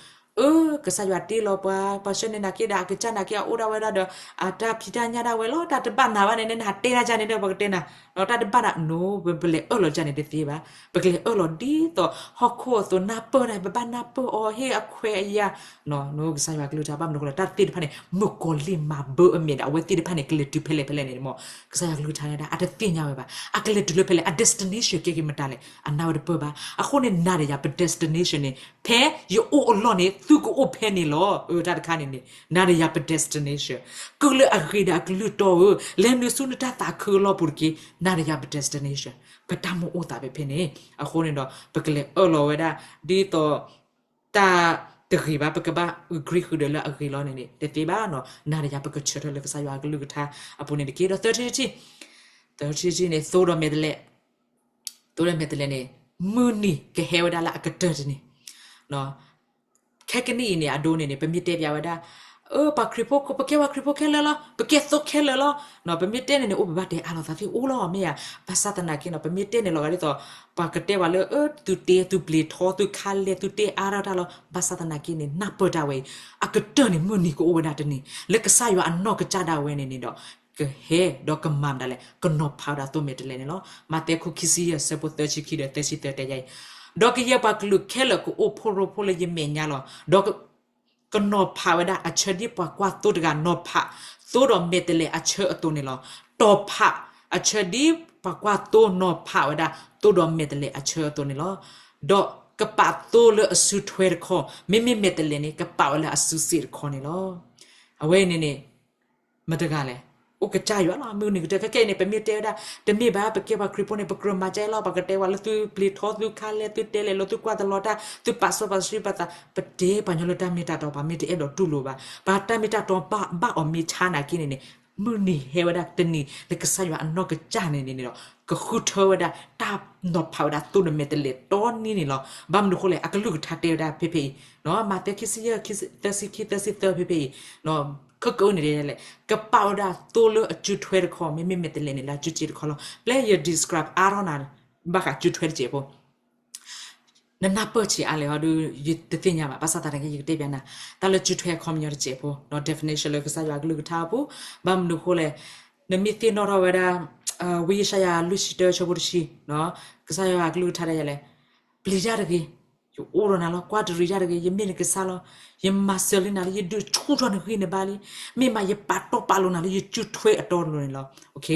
အၢ ကစၢ်ယွၤတ့လီၤပှၤ ပှၤဆှၢန့ၢ်နာ်က့ဒီး အကစၢ်နာ်က့အအိၣ်ဒၣ်ဝဲဒၣ်ဒီး အတၢ်ဖံးတၢ်ညၣ်ဒၣ်ဝဲလီၤ တၢ်တဘၣ်နၤဘၣ်န့ၣ် နဟးတဲဒၣ်ကန့ၣ်ဒီး ပကတဲနၤ တၢ်တဘၣ်နၤ no ပလဲၤအၢၣ်လီၤကန့ၣ်တသ့ဘၣ် ပကလဲၤအၢၣ်လီၤဒ်သိးဟီၣ်ခိၣ်အသိး နၢ်ပၢၢ်တၢ် ပဘၣ်နၢ်ပၢၢ်အီၤ ဟ့ၣ်အခွဲးအယာ် ကစၢ်ယွၤကလုၢ်ကထါ ဘၣ်မနုၤအဃိလဲၣ် တၢ်သ့ၣ်တဖၣ်န့ၣ် မုၣ်ကီၤလံၢ်မၤဘၢအမဲာ်ဒီး အဝဲသ့ၣ်တဖၣ်န့ၣ် ကလဲၤတုၤဖဲလဲၣ်ဖဲလဲၣ်န့ၣ်မ့ၢ် ကစၢ်ယွၤကလုၢ်ကထါန့ၣ် အတသ့ၣ်ညါဝဲဘၣ် အကလဲၤတုၤလၢဖဲလဲၣ် အ destination ကဲက့ၤမတၤလဲၣ် အနၢ်ဝဲတပၢၢ်ဘၣ် အဃိန့ၣ် နၤဒီးယၤပ destination န့ၣ် ဖဲယအိၣ်အလီၢ်န့ၣ် သုကအိၣ်ဖဲန့ၣ်လီၤ အၢ တၢ်တခါန့ၣ်န့ၣ် နၤဒီးယၤပ destination ကုၢ်လၢအဂ့ၤဒီးအကလုၢ်တီဧၢ လဲၤနုာ်ဆူနတၢ်သးခုအလီၢ်ပူၤတက့ၢ် နၤဒီးယၤပ destination ပတၢ်မ့ၢ်အိၣ်သးဖဲဖဲန့ၣ် အဃိန့ၣ်ဒီး ပကလဲၤအၢၣ်လီၤဝဲဒၣ် ဒ်သိး တၢ်တဂ့ၤဘၣ် ပကဘၣ် agree ဃုာ်ဒီးလၢအဂ့ၤလီၤန့ၣ်န့ၣ် တသ့ဘၣ်နီၤ နၤဒီးယၤပကဆၢထၢၣ်လၢကစၢ်ယွၤအကလုၢ်ကထါအပူၤန့ၣ်တက့ၢ် ဒီးသၢထံၣ်တထံၣ် သၢထံၣ်တထံၣ်န့ၣ် သိဒီးမဲာ်တဲးလဲး သိဒီးမဲာ်တဲးလဲးန့ၣ် မုၢ်နံၤကဟဲဝဲဒၣ်လၢအကတၢၢ်တနံၤ ခဲကနံၣ်အံၤန့ၣ် အဒိန့ၣ်န့ၣ် ပမ့ၢ်တဲပျးဝဲဒၣ် အၢ ပှၤခရံာ်ဖိ ပကဲပှၤခရံာ်ဖိခဲလၢာ်လီၤ ပကဲသိခဲလၢာ်လီၤ ပမ့ၢ်တဲန့ၣ်န့ၣ် အိၣ်ပဘၣ်တဲအါလိာ်သးသ့ၣ်အိၣ်လီၤ မ့ၢ်ဧါ ဘၣ်ဆၣ်သနာ်က့နီၤ ပမ့ၢ်တဲန့ၣ်လီၤဂာ်ဒ်သိး ပှၤကတဲပှၤလၢ အၢ သုတဲ သုပျံၤထီ သုခါလဲၢ် သုတဲအါထီၣ်တၢ်လီၤ ဘၣ်ဆၣ်သနာ်က့န့ၣ် နၢ်ပၢၢ်တၢ်ဝဲအံၤ အကတၢၢ်န့ၣ် မုၢ်နံၤကအိၣ်ဝဲဒၣ်တနံၤ လၢကစၢ်ယွၤအနီၢ်ကစၢ်ဒၣ်ဝဲန့ၣ်န့ၣ်ဒီး ကဟဲဒီးကမၤမတၤလဲၣ် ကနီၤဖးဝဲဒၣ်သိမဲာ်တဲးလဲးန့ၣ်လီၤ. မးသဲ ခိၣ်ခံဆံယဲၢ် ဆၢဖိသၢဆံခံဒီးသၢဆံသၢတဲယၤအံၤ, ဒီးကယဲၢ်ပှၤကလုာ်ခဲလၢာ်ကအိၣ်ဖှိၣ်ရိဖှိၣ်လၢယမဲာ်ညါလီၤ. ဒီးကနီၤဖးဝဲဒၣ်အဆၢဒ်ပှၤကွၢ်သိတဂၤနီၤဖးသိဒီးမဲာ်တဲးလဲးအဆၢအသိးန့ၣ်လီၤ. တီၤဖးအဆၢဒ်ပှၤကွၢ်သိနီၤဖးဝဲဒၣ်သိဒီးမဲာ်တဲးလဲးအဆၢအသိးန့ၣ်လီၤ. ဒီးကပာ်သိလၢအစုထွဲတခီ, မ့မ့ၢ်မဲာ်တဲးလဲးန့ၣ် ကပာ်ဝဲလၢအစုစ့ၣ်တခီန့ၣ်လီၤ. အဝဲအံၤန့ၣ်န့ၣ် မတဂၤလဲၣ်, အိၣ်ကစၢ်ယွၤလီၤ. မုၢ်နံၤကတၢၢ် ခဲကနံၣ်အံၤန့ၣ် ပမ့ၢ်တဲဝဲဒၣ် တမ့ၢ်ဘၣ် ပကဲပှၤခရံာ်ဖိန့ၣ် ပကြၢးမၤကဲလီၤ. ပှၤကတဲဝဲလၢသုပျံၤထီ သုခါလဲၢ် သုတဲလဲၤလိာ် သုကွၢ်တလီၤတၢ် သုပာ်စီပာ်ဆှံပသး, ပတဲပှၤကညီလၢတၢ်မ့ၢ်တၢ်တီ ပှၤမ့ၢ်တအဲၣ်ဒိးတူၢ်လိာ်ဘၣ်. ပှၤတၢ်မ့ၢ်တၢ်တီဘၣ်အီၤမ့ၢ်ဆါနာ်က့န့ၣ်န့ၣ် မုၢ်နံၤဟဲဝဲဒၣ်တနံၤလၢကစၢ်ယွၤအနီၢ်ကစၢ်န့ၣ်န့ၣ်ဒီး ကဃုထၢဝဲဒၣ် တၢ်နီၤဖးဝဲဒၣ်သိဒီးမဲာ်တဲးလဲးတီနံၤန့ၣ်လီၤ. ဘၣ်မနုၤအဃိလဲၣ်, အကလုၢ်ကထါတဲဝဲဒၣ်ဖဲဖဲအံၤ, မးသဲ ခံဆံယဲၢ် သၢဆံခံ သၢဆံသၢဖဲဖဲအံၤ, ခဲကနံၣ်အံၤန့ၣ် ကပာ်ဝဲဒၣ်သိလၢအစုထွဲတခီ, မ့မ့ၢ်မဲာ်တဲးလဲးန့ၣ် လၢအစုစ့ၣ်တခီလီၤ. ပျဲယ describe အါထီၣ်နၤ ဘၣ်ဃးစုထွဲတစဲးဖိ နနၢ်ပၢၢ်ဆံးအါလဲၣ်ဟီဒီး ယတသ့ၣ်ညါဘၣ်. ဘၣ်ဆၣ်သနာ်က့ ယကတဲပျးနၤ တၢ်လၢစုထွဲအခီပညီတစဲးဖိ, definition လၢကစၢ်ယွၤအကလုၢ်ကထါအပူၤ, ဘၣ်မနုၤအဃိလဲၣ်, နမ့ၢ်သ့ၣ်နီၣ်ထီၣ်ဝဲဒၣ် ဝံယၡါယၤ လွံၢ်ဆံတၢ ဆၢဖိတဆံ, ကစၢ်ယွၤအကလုၢ်ကထါတဲယၤလဲၣ်, ပျံၤတၢ်တဂ့ၤ, အိၣ်ဒီးနၤလီၤ ကွၢ်တရံးတၢ်တဂ့ၤ, ယမ့ၢ်နကစၢ်လီၤ. ယမၤစၢၤလံနၤလၢယဒုးဆူၣ်ထီၣ်နဂံၢ်နဘါလံ. မ့ၢ်မးယပာ်တီပာ်လိၤနၤလၢယစုထွဲအတီအလိၤန့ၣ်လီၤ. အဃ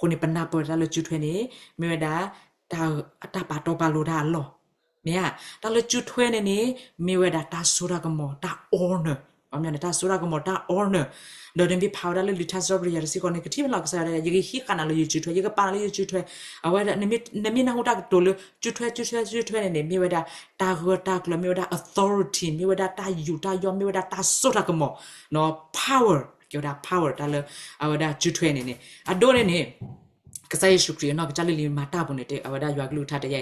ိန့ၣ် ပနၢ်ပၢၢ်တၢ်လၢစုထွဲန့ၣ် မ့ၢ်ဝဲဒၣ် တၢ်ပာ်တီပာ်လိၤတၢ်အလီၢ် မ့ၢ်ဧါ. တၢ်လၢစုထွဲန့ၣ်န့ၣ် မ့ၢ်ဝဲဒၣ်တၢ်စိတၢ်ကမီၤ တၢ် honor, တၢ်စိတၢ်ကမီၤ တၢ် honor. ဒီးနမ့ၢ်ဖးဝဲဒၣ်လၢလံာ်ထါစံးထီၣ်ပတြၢၤယၤတဆံဃိးန့ၣ် ကထံၣ်ဖဲလီၤကစၢ်ယွၤ ယကဟံးဃာ်နၤလၢယစုထွဲ, ယကပာ်နၤလၢယစုထွဲ. အဝဲဒၣ် နမ့ၢ်နၢ်ဟူတၢ်ကတိၤလၢ စုထွဲ စုထွဲ စုထွဲန့ၣ်န့ၣ် မ့ၢ်ဝဲဒၣ်တၢ်ဂၢၢ်တၢ်ကျၢၤ, မ့ၢ်ဝဲဒၣ် authority, မ့ၢ်ဝဲဒၣ်တၢ်ယူးတၢ်ယီၣ်, မ့ၢ်ဝဲဒၣ်တၢ်စိတၢ်ကမီၤ power, ကဲဝဲဒၣ် power တၢ်လၢ အဝဲဒၣ်စုထွဲန့ၣ်န့ၣ် အဒိန့ၣ်န့ၣ် ကစၢ်ယ့ၣ်ၡူးခရံာ်အနီၢ်ကစၢ်လၢလံာ်မၤတၢ်ပူၤန့ၣ် အဝဲဒၣ်ယွၤကလုၢ်ကထါတဲယဲ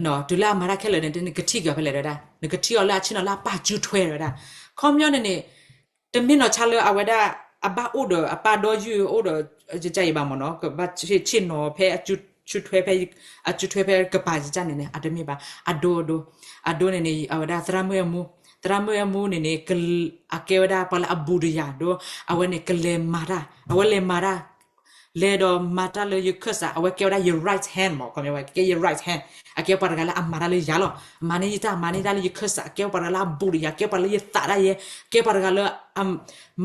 တုၤလၢအမၤတၢ်ခဲလၢာ်န့ၣ် နကထံၣ်က့ၤအီၤဖဲလဲၣ်ဝဲဒၣ်, နကထံၣ်အီၤလၢအဆ့ၣ်နီၤလၢအပၢ်စုထွဲဝဲဒၣ်. ခီပညီန့ၣ်န့ၣ် တမ့ၢ်နီၢ်ဆါလၢအဝဲဒၣ် အဘၣ်အိၣ်ဒီးအပၢ်ဒီယုၢ်အိၣ်ဒီး ယကယံၤဘၣ်မ့ၢ်နီၤ, ကဘၣ်ဆ့ၣ်နီၤဖဲ အစုထွဲဖဲ အစုထွဲဖဲကပၤယကန့ၣ်န့ၣ် အတမ့ၢ်ဘၣ်. အဒိအဒိ အဒိန့ၣ်န့ၣ် အဝဲဒၣ်သရၣ်မုၣ်အဲၣ်မူ, သရၣ်မုၣ်အဲၣ်မူန့ၣ်န့ၣ် အကဲဝဲဒၣ်ပှၤလၢအဘူးဒီးယၤ ဒီး အဝဲန့ၣ်ကလဲၤမၤတၢ်, အဝဲလဲၤမၤတၢ် လဲၤဒီးမၤတၢ်လၢယခၢၣ်စး, အဝဲကဲဝဲဒၣ်ယ right hand မ့ၢ် ခီပညီဝဲ ကဲယ right hand, အကဲပှၤတဂၤလၢအမၤတၢ်လၢယၤလီၤ. မၤန့ၢ်ယတၢ် မၤန့ၢ်တၢ်လၢယခၢၣ်စး, အကဲပှၤတဂၤလၢအဘူးဒီးယၤ, ကဲပှၤလၢယသးဒၣ်ယဲ, ကဲပှၤတဂၤလၢ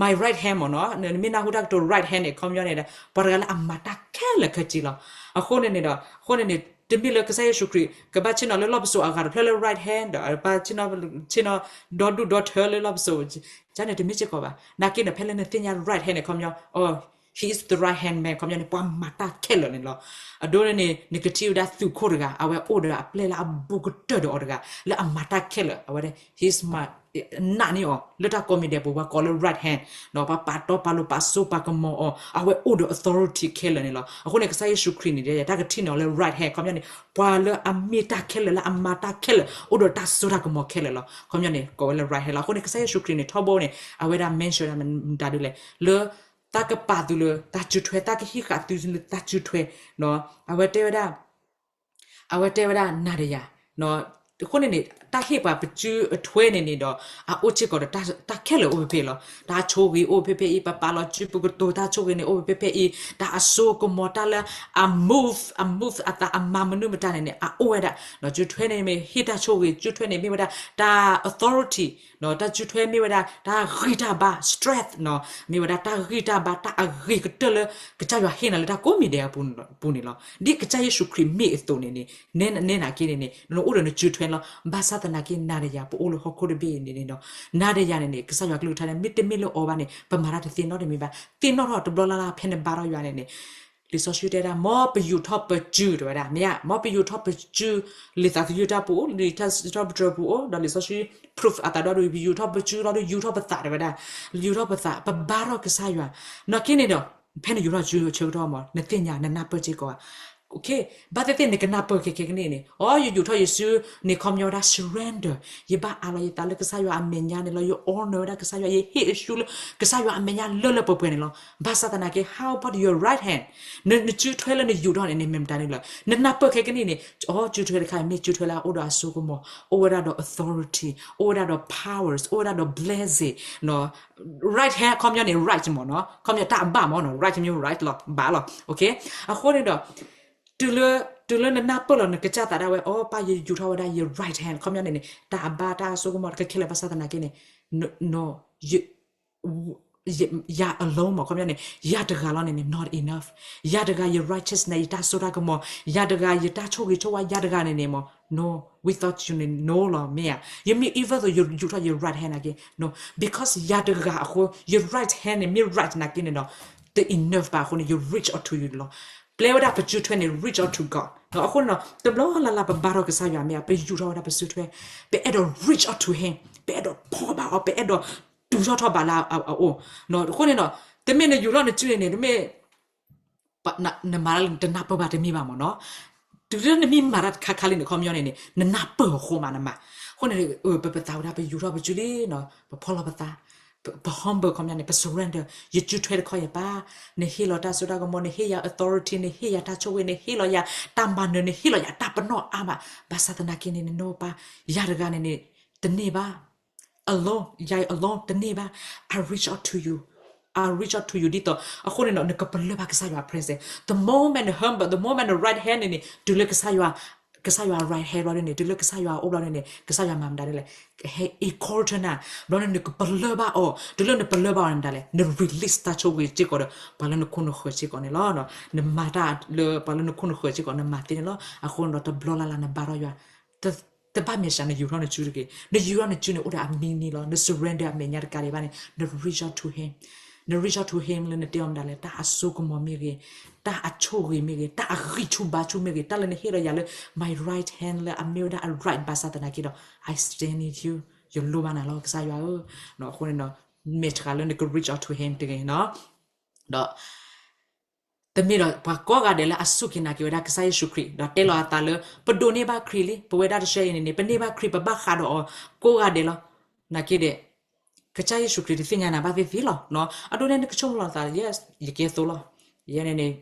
my right hand မ့ၢ်နီၤ, နမ့ၢ်နၢ်ဟူတၢ်ကတိၤ right hand န့ၣ် ခီပညီန့ၣ်ဒီး ပှၤတဂၤလၢအမၤတၢ်ခဲလၢာ်ခဲဆ့လီၤ. အဃိန့ၣ်န့ၣ်ဒီး အဃိန့ၣ်န့ၣ် တမ့ၢ်လၢကစၢ်ယ့ၣ်ၡူးခရံာ် ကဘၣ်ဆ့ၣ်နီၤလၢလီၢ်ပစိာ်အဂၤတဖျၢၣ်လၢ right hand ဒီးဘၣ်ဆ့ၣ်နီၤ ဆ့ၣ်နီၤဒီဒူၣ်ဒီထၢလၢလီၢ်ပစိာ် ကန့ၣ်တမ့ၢ်စ့ၢ်ကီးဘၣ်. နာ်က့န့ၣ် ဖဲလၢနသ့ၣ်ညါ right hand န့ၣ် ခီပညီ he is the right hand man ခီပညီန့ၣ် ပှၤမၤတၢ်ခဲလၢာ်န့ၣ်လီၤ. အဒိန့ၣ်န့ၣ် နကထံၣ်ဝဲဒၣ်သုးခိၣ်တဂၤ အဝဲအိၣ်ဒီးအပျဲၢ်လၢအဘူးကတၢၢ်ဒီးအီၤတဂၤ လၢအမၤတၢ်ခဲလၢာ် အဝဲဒၣ် he's my နာ်န့ၢ်အီၤ လၢတၢ်ကိးမံၤဒဲးပူၤ ပှၤကိးလၢ right hand ဒီးပှၤပာ်တီပာ်လိၤပာ်စိပာ်ကမီၤအီၤ အဝဲအိၣ်ဒီး authority ခဲလၢာ်န့ၣ်လီၤ. အဃိန့ၣ် ကစၢ်ယ့ၣ်ၡူးခရံာ်န့ၣ် တၢ်ကထံၣ်န့ၢ်အီၤလၢ right hand ခီပညီန့ၣ် ပှၤလၢအမ့ၢ်တၢ်ခဲလၢာ် လၢအမၤတၢ်ခဲလၢာ် အိၣ်ဒီးတၢ်စိတၢ်ကမီၤခဲလၢာ်လီၤ. ခီပညီန့ၣ် ကိးဝဲလၢ right hand လီၤ. အဃိန့ၣ် ကစၢ်ယ့ၣ်ၡူးခရံာ်န့ၣ် ထီဘိန့ၣ် အဝဲဒၣ် mention ဒၣ်မတၤဒ်လဲၣ် လၢ တၢ်ကပာ်သုလၢတၢ်စုထွဲ တၢ်ကဟံးဃာ်သုလၢတၢ်စုထွဲ အဝဲတဲဝဲဒၣ် အဝဲတဲဝဲဒၣ်နၤဒီးယၤ အဃိန့ၣ်န့ၣ် တၢ်ဟ့ၣ်ပှၤပစုအထွဲန့ၣ်န့ၣ်ဒီး အအိၣ်စ့ၢ်ကီးဒီးတၢ်ခဲလၢာ်အိၣ်ဖဲဖဲလီၤ. တၢ်ဆိၣ်ဂ့ၤအိၣ်ဖဲဖဲအံၤ ပပာ်လီၤစုပကတိၤတၢ်ဆိၣ်ဂ့ၤန့ၣ် အိၣ်ဖဲဖဲအံၤ တၢ်အစိကမီၤတၢ်လၢအ move အ move အသးအမၤမနုၤမတၤန့ၣ်န့ၣ် အအိၣ်ဝဲဒၣ် စုထွဲန့ၣ်မ့ၢ်ဟ့ၣ်တၢ်ဆိၣ်ဂ့ၤ စုထွဲန့ၣ်မ့ၢ်ဝဲဒၣ် တၢ် authority တၢ်စုထွဲမ့ၢ်ဝဲဒၣ် တၢ်ဂံၢ်တၢ်ဘါ strength မ့ၢ်ဝဲဒၣ်တၢ်ဂံၢ်တၢ်ဘါ တၢ်အဂ့ၤကတၢၢ်လၢ ကစၢ်ယွၤဟ့ၣ်နၤလၢတၢ်ကိးမံၤဒဲးအပူၤန့ၣ်လီၤ. ဒ်ကစၢ်ယ့ၣ်ၡူးခရံာ်မ့ၢ်အသိးန့ၣ်န့ၣ် နဲနၤက့န့ၣ်န့ၣ် နအိၣ်ဒီးနစုထွဲလီၤ. ဘၣ်ဆၣ်သနာ်က့နၤဒီးယၤ ပအိၣ်လၢဟီၣ်ခိၣ်တဘ့ၣ်အံၤန့ၣ်န့ၣ်ဒီး နၤဒီးယၤန့ၣ်န့ၣ် ကစၢ်ယွၤကလုၢ်ကထါန့ၣ် မ့တမ့ၢ်လၢအီၤဘၣ်န့ၣ် ပမၤတၢ်တသ့နီတမံၤဘၣ်. သ့ၣ်နီၣ်ထီၣ်တဘျီလၢ်လၢ် ဖဲနဘါထီၣ်ယွၤန့ၣ်န့ၣ် လံာ်စီဆှံတဲဒၣ် မ်ပယူာ်ထီၣ်ပစု တဲဝဲဒၣ် မ့ၢ်ဧါ, မ်ပယူာ်ထီၣ်ပစု လံာ်သးသယုၢ်တၢ်ပူၤ လံာ်ထါစံးထီၣ်ပတြၢၤပူၤအိၣ် ဒီးလံာ်စီဆှံ proof အသးဒီဒူၣ် ပယူာ်ထီၣ်ပစုလီၤဒီး ယူာ်ထီၣ်ပသး တဲဝဲဒၣ် ယူာ်ထီၣ်ပသး ပဘါထီၣ်ကစၢ်ယွၤ နာ်က့န့ၣ်ဒီး ဖဲနယူာ်ထီၣ်စုဆၢကတီၢ်မး နသ့ၣ်ညါ နနၢ်ပၢၢ်စ့ၢ်ကီးဧါ. ဘၣ်သ့ၣ်သ့ၣ်နကနၢ်ပၢၢ်ခဲကနံၣ်အံၤန့ၣ် အိ ယယူာ်ထီၣ်ယစုန့ၣ် ခီပညီဝဲဒၣ် surrender ယဘၣ်အးလီၤယသးလၢကစၢ်ယွၤအမဲာ်ညါန့ၣ်လီၤ. ယ honor ဝဲဒၣ်ကစၢ်ယွၤ ယဟ့ၣ်ယစုလၢကစၢ်ယွၤအမဲာ်ညါလၢလၢပှဲၤပှဲၤန့ၣ်လီၤ. ဘၣ်ဆၣ်သနာ်က့ how about your right hand နစုထွဲလၢနယူာ်ထီၣ်န့ၣ်န့ၣ် မ့ၢ်မတၤန့ၣ်လီၤ. နနၢ်ပၢၢ်ခဲကနံၣ်အံၤန့ၣ် အိ စုထွဲတခါအံၤ မ့ၢ်စုထွဲလၢအအိၣ်ဒီးအစိကမီၤ အိၣ်ဝဲဒၣ်ဒီး authority အိၣ်ဝဲဒၣ်ဒီး powers အိၣ်ဝဲဒၣ်ဒီး blessing right hand ခီပညီန့ၣ် right မးနီၤ ခီပညီတၢ်အဘၣ်မးနီၤ right မ့ၢ် right လီၤ ဘၣ်လီၤ အဃိန့ၣ်ဒီး တုၤလၢ တုၤလၢနနၢ်ပၢၢ်လီၤ နကစၢ်သးဒၣ်ဝဲ အိ ပၢ်ယယူာ်ထီၣ်ဝဲဒၣ်ယ right hand ခီပညီန့ၣ်န့ၣ် တၢ်အဘၣ်တၢ်အစိကမီၤတကဲခဲလၢာ် ဘၣ်ဆၣ်သနာ်က့န့ၣ် ယၤ alone မး ခီပညီန့ၣ် ယၤတဂၤလီၤန့ၣ်န့ၣ် not enough ယၤတဂၤယ righteousness ယတၢ်စိတၢ်ကမီၤ ယၤတဂၤယတၢ်ဆိၣ်ဂ့ၤဆိၣ်ဝါ ယၤတဂၤန့ၣ်န့ၣ်မး no without you န့ၣ် no လီၤ မ့ၢ်ဧါ ယမ့ၢ် even though ယယူာ်ထီၣ်ယ right hand နာ်က့ no because ယၤတဂၤအဃိ ယ right hand န့ၣ် မ့ၢ် right နာ်က့န့ၣ်ဒီး တ enough ဘၣ်အဃိန့ၣ် ယ reach out to you န့ၣ်လီၤ ပျဲဝဲဒၣ်ပစုထွဲန့ၣ် reach out to God အဃိန့ၣ်ဒီး တဘျီလၢ်လၢ်ပဘါထီၣ်ကစၢ်ယွၤမ့ၢ်ဧါ ပယူာ်ထီၣ်ဝဲဒၣ်ပစုထွဲ ပအဲၣ်ဒိး reach out to him ပအဲၣ်ဒိးဖီၣ်ဘၣ်အီၤ ပအဲၣ်ဒိးတူၢ်ထီၣ်ထီၣ်ဘၣ်လၢအအိၣ် အဃိန့ၣ်ဒီး တမ့ၢ်နယူာ်ထီၣ်နစုန့ၣ်န့ၣ် တမ့ၢ် နမၤတၢ်လၢနတနၢ်ပၢၢ်ဘၣ်တမ့ၢ်ဘၣ်မးနီၤ တုၤလၢနမ့ၢ်မၤတၢ်တခါခါလံန့ၣ် ခီပညီန့ၣ်န့ၣ် နနၢ်ပၢၢ်အဃိမးနမၤ အဃိန့ၣ် ပပသးဝဲဒၣ် ပယူာ်ထီၣ်ပစုလံနီၤ ပဖီၣ်လီၤပသး ပ humble ခီပညီန့ၣ် ပ surrender ယစုထွဲတခီယၤပၢ် နဟ့ၣ်လီၤတၢ်စိတၢ်ကမီၤ နဟ့ၣ်ယၤ authority နဟ့ၣ်ယၤတၢ်ဆိၣ်ဂ့ၤ နဟ့ၣ်လီၤယၤတၢ်မၤနၢၤ နဟ့ၣ်လီၤယၤတၢ်ပနီၣ်အါမး ဘၣ်ဆၣ်သနာ်က့န့ၣ် နနိပၢ် ယၤတဂၤန့ၣ်န့ၣ် တန့ၢ်ဘၣ် alone ယၤ alone တန့ၢ်ဘၣ် I reach out to you I reach out to you ဒ်သိး အဃိန့ၣ်ဒီး နကပလၢၢ်ဘၣ်ကစၢ်ယွၤ presence the moment န humble the moment န right hand န့ၣ်န့ၣ် တုၤလၢကစၢ်ယွၤ ကစၢ်ယွၤ right hand ဘျီဒ်န့ၣ် တုၤလၢကစၢ်ယွၤအိၣ်ဘျီဒ်န့ၣ် ကစၢ်ယွၤမၤမတၤဒ်လဲၣ်, ဟဲ encounter နၤ, ဘျီန့ၣ်နကပလၢၢ်ဘၣ်အီၤ, တုၤလၢနပလၢၢ်ဘၣ်အီၤန့ၣ်မတၤလဲၣ်, န release တၢ်ဆိၣ်ဂ့ၤစ့ၢ်ကီးဒီး ပှၤလၢနခိၣ်နဃၢၤစ့ၢ်ကီးန့ၣ်လီၤ. နမၤတၢ်လၢပှၤလၢနခိၣ်နဃၢၤစ့ၢ်ကီး နမၤသ့န့ၣ်လီၤ. အဃိန့ၣ်ဒီးတဘျီလၢ်လၢ်နဘါထီၣ်ယွၤ တဘၣ်မဲာ်ဆှးနယူၤထီၣ်နစုတဂ့ၤ. နယူၤထီၣ်နစုန့ၣ် အိၣ်ဒီးအမံၤန့ၣ်လီၤ. န surrender အမဲာ်ညါတကးဒံးဘၣ်န့ၣ် န reach out to him, န reach out to him လၢနတဲအီၤမတၤလဲၣ်, တၢ်အစိကမီၤမ့ၢ်ဂ့ၤ, တၢ်အဆိၣ်ဂ့ၤမ့ၢ်ဂ့ၤ, တၢ်အဂံၢ်ဆူၣ်ဘါဆူၣ်မ့ၢ်ဂ့ၤ, တၢ်လၢနဟ့ၣ်ဒီးယၤလၢ my right hand လၢအမ့ၢ်ဝဲဒၣ်အ right ဘၣ်ဆၣ်သနာ်က့ဒီး I stand with you, ယလိၣ်ဘၣ်နၤလီၤ ကစၢ်ယွၤဧၢ. အဃိန့ၣ်ဒီး မဲာ်ဆှးလၢနက reach out to him တဂ့ၤနီၤ. ဒီး တမ့ၢ်ဒီးပှၤကိးဂၤဒဲးလၢအစူၢ်က့ၤနာ်က့ၤဝဲဒၣ်ကစၢ်ယ့ၣ်ၡူးခရံာ် ဒီးတဲလီၤအသးလၢ ပဒိးန့ၢ်ဘၣ်ခရံာ်လံ, ပဝဲဒၣ်တဆၢအံၤန့ၣ်န့ၣ် ပန့ၢ်ဘၣ်ခရံာ် ပဘၣ်ဃးဒီးအီၤကိးဂၤဒဲးလီၤ. နာ်က့ဒီး ကစၢ်ယ့ၣ်ၡူးခရံာ်တသ့ၣ်ညါနၤဘၣ်သ့ၣ်သ့ၣ်လီၤ. အဒိန့ၣ်နကဆိကမိၣ်လီၤသး yes ယကဲသိလီၤ. ယဲန့ၣ်န့ၣ်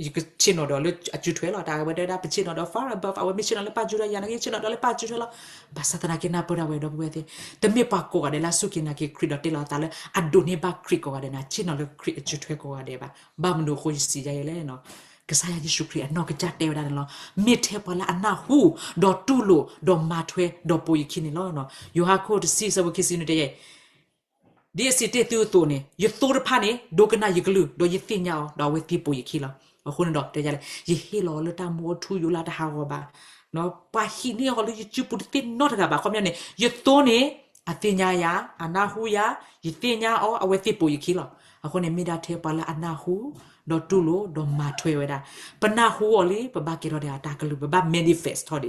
ယကဆ့ၣ်နီၤဒီးလၢအစုထွဲလီၤ. တၢ်ဝဲတဲဝဲဒၣ် ပဆ့ၣ်နီၤဒီး far above အဝဲမ့ၢ်ဆ့ၣ်နီၤလၢပၢ်စုထွဲယၤ နာ်က့ယဆ့ၣ်နီၤဒီးလၢပၢ်စုထွဲလီၤ. ဘၣ်ဆၣ်သနာ်က့နၢ်ပၢၢ်ဒၣ်ဝဲဒီပုၢ်ဝဲၢ်သ့ၣ်, တမ့ၢ်ပှၤကိးဂၤဒဲးလၢအစူၢ်က့ၤနာ်က့ၤခရံာ်ဒီးတဲလီၤအသးလၢ အဒိးန့ၢ်ဘၣ်ခရံာ်ကိးဂၤဒဲးန့ၣ် ဆ့ၣ်နီၤလၢခရံာ်အစုထွဲကိးဂၤဒဲးဘၣ်. ဘၣ်မနုၤအဃိယစံးယၤလဲၣ်. ကစၢ်ယ့ၣ်ၡူးခရံာ်အနီၢ်ကစၢ်တဲဝဲဒၣ်န့ၣ်လီၤ. မ့ၢ်ထဲပှၤလၢအနၢ်ဟူ ဒီးတူၢ်လိာ် ဒီးမၤထွဲ ဒီးပိာ်ယခံန့ၣ်လီၤ. ယိၤဟၣ်ခိၣ်တဆံဆၢဖိခံဆံနွံတဲယဲ ဒ်အစံးတ့ၢ်သုအသိးန့ၣ် ယသိတဖၣ်န့ၣ် ဒိကနၣ်ယကလုၢ် ဒီးယသ့ၣ်ညါအီၤ ဒီးအဝဲသ့ၣ်ပိာ်ယခံလီၤ. အဃိန့ၣ်ဒီးတဲယလဲၣ်, ယဟ့ၣ်လီၤအီၤလၢတၢ်မူအထူအယိာ်လၢတဟးဂီၤဘၣ်. ပှၤဟံးန့ၢ်အီၤလၢယစုပူၤတသ့နီတဂၤဘၣ်. ခီပညီန့ၣ် ယသိန့ၣ် အသ့ၣ်ညါယၤ, အနၢ်ဟူယၤ, ယသ့ၣ်ညါအီၤ အဝဲသ့ၣ်ပိာ်ယခံလီၤ. အဃိန့ၣ် မ့ၢ်ဒၣ်ထဲပှၤလၢအနၢ်ဟူ ဒီးတူၢ်လိာ် ဒီးမၤထွဲဝဲဒၣ်. ပနၢ်ဟူအီၤလံ ပဘၣ်ကဲထီၣ်ဒံးအတၢ်ကလုၢ် ပဘၣ် manifest ထီၣ်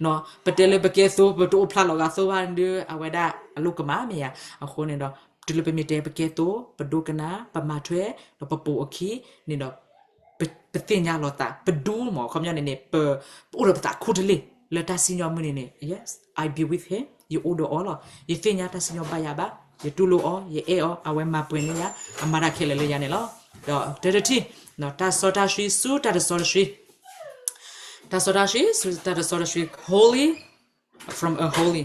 ဒံး. ပတဲလၢပကဲသိ ပတအိၣ်ဖျါလီၤဂာ်သိဘၣ်ဒီး အဝဲဒၣ်အလိၣ်ကမၣ်မ့ၢ်ဧါ. အဃိန့ၣ်ဒီး တုၤလၢပမ့ၢ်တဲပကဲသိ, ပဒိကနၣ်, ပမၤထွဲ, ဒီးပပိာ်အခံန့ၣ်ဒီး ပသ့ၣ်ညါလီၤသး, ပဒူမ့ၢ် ခီပညီန့ၣ်န့ၣ် ပ ပအိၣ်ဒီးပသးခူတလ့ၢ် လၢတၢ်စံၣ်ညီၣ်မုၢ်န့ၣ်န့ၣ် yes, I be with him, ယအိၣ်ဒီးအီၤလီၤ. ယသ့ၣ်ညါတၢ်စံၣ်ညီၣ်ဘၣ်ယၤဘၣ်, ယတူၢ်လိာ်အီၤ, ယအဲၣ်အီၤ, အဝဲမၤပှဲၤန့ၢ်ယၤ, အမၤတၢ်ခဲလၢာ်လၢယၤန့ၣ်လီၤ. ဒီးတထံၣ်, တၢ်စီတၢ်ဆှံဆူတၢ်တစီတဆှံ တၢ်စီတၢ်ဆှံဆူတၢ်တစီတဆှံ holy from a holy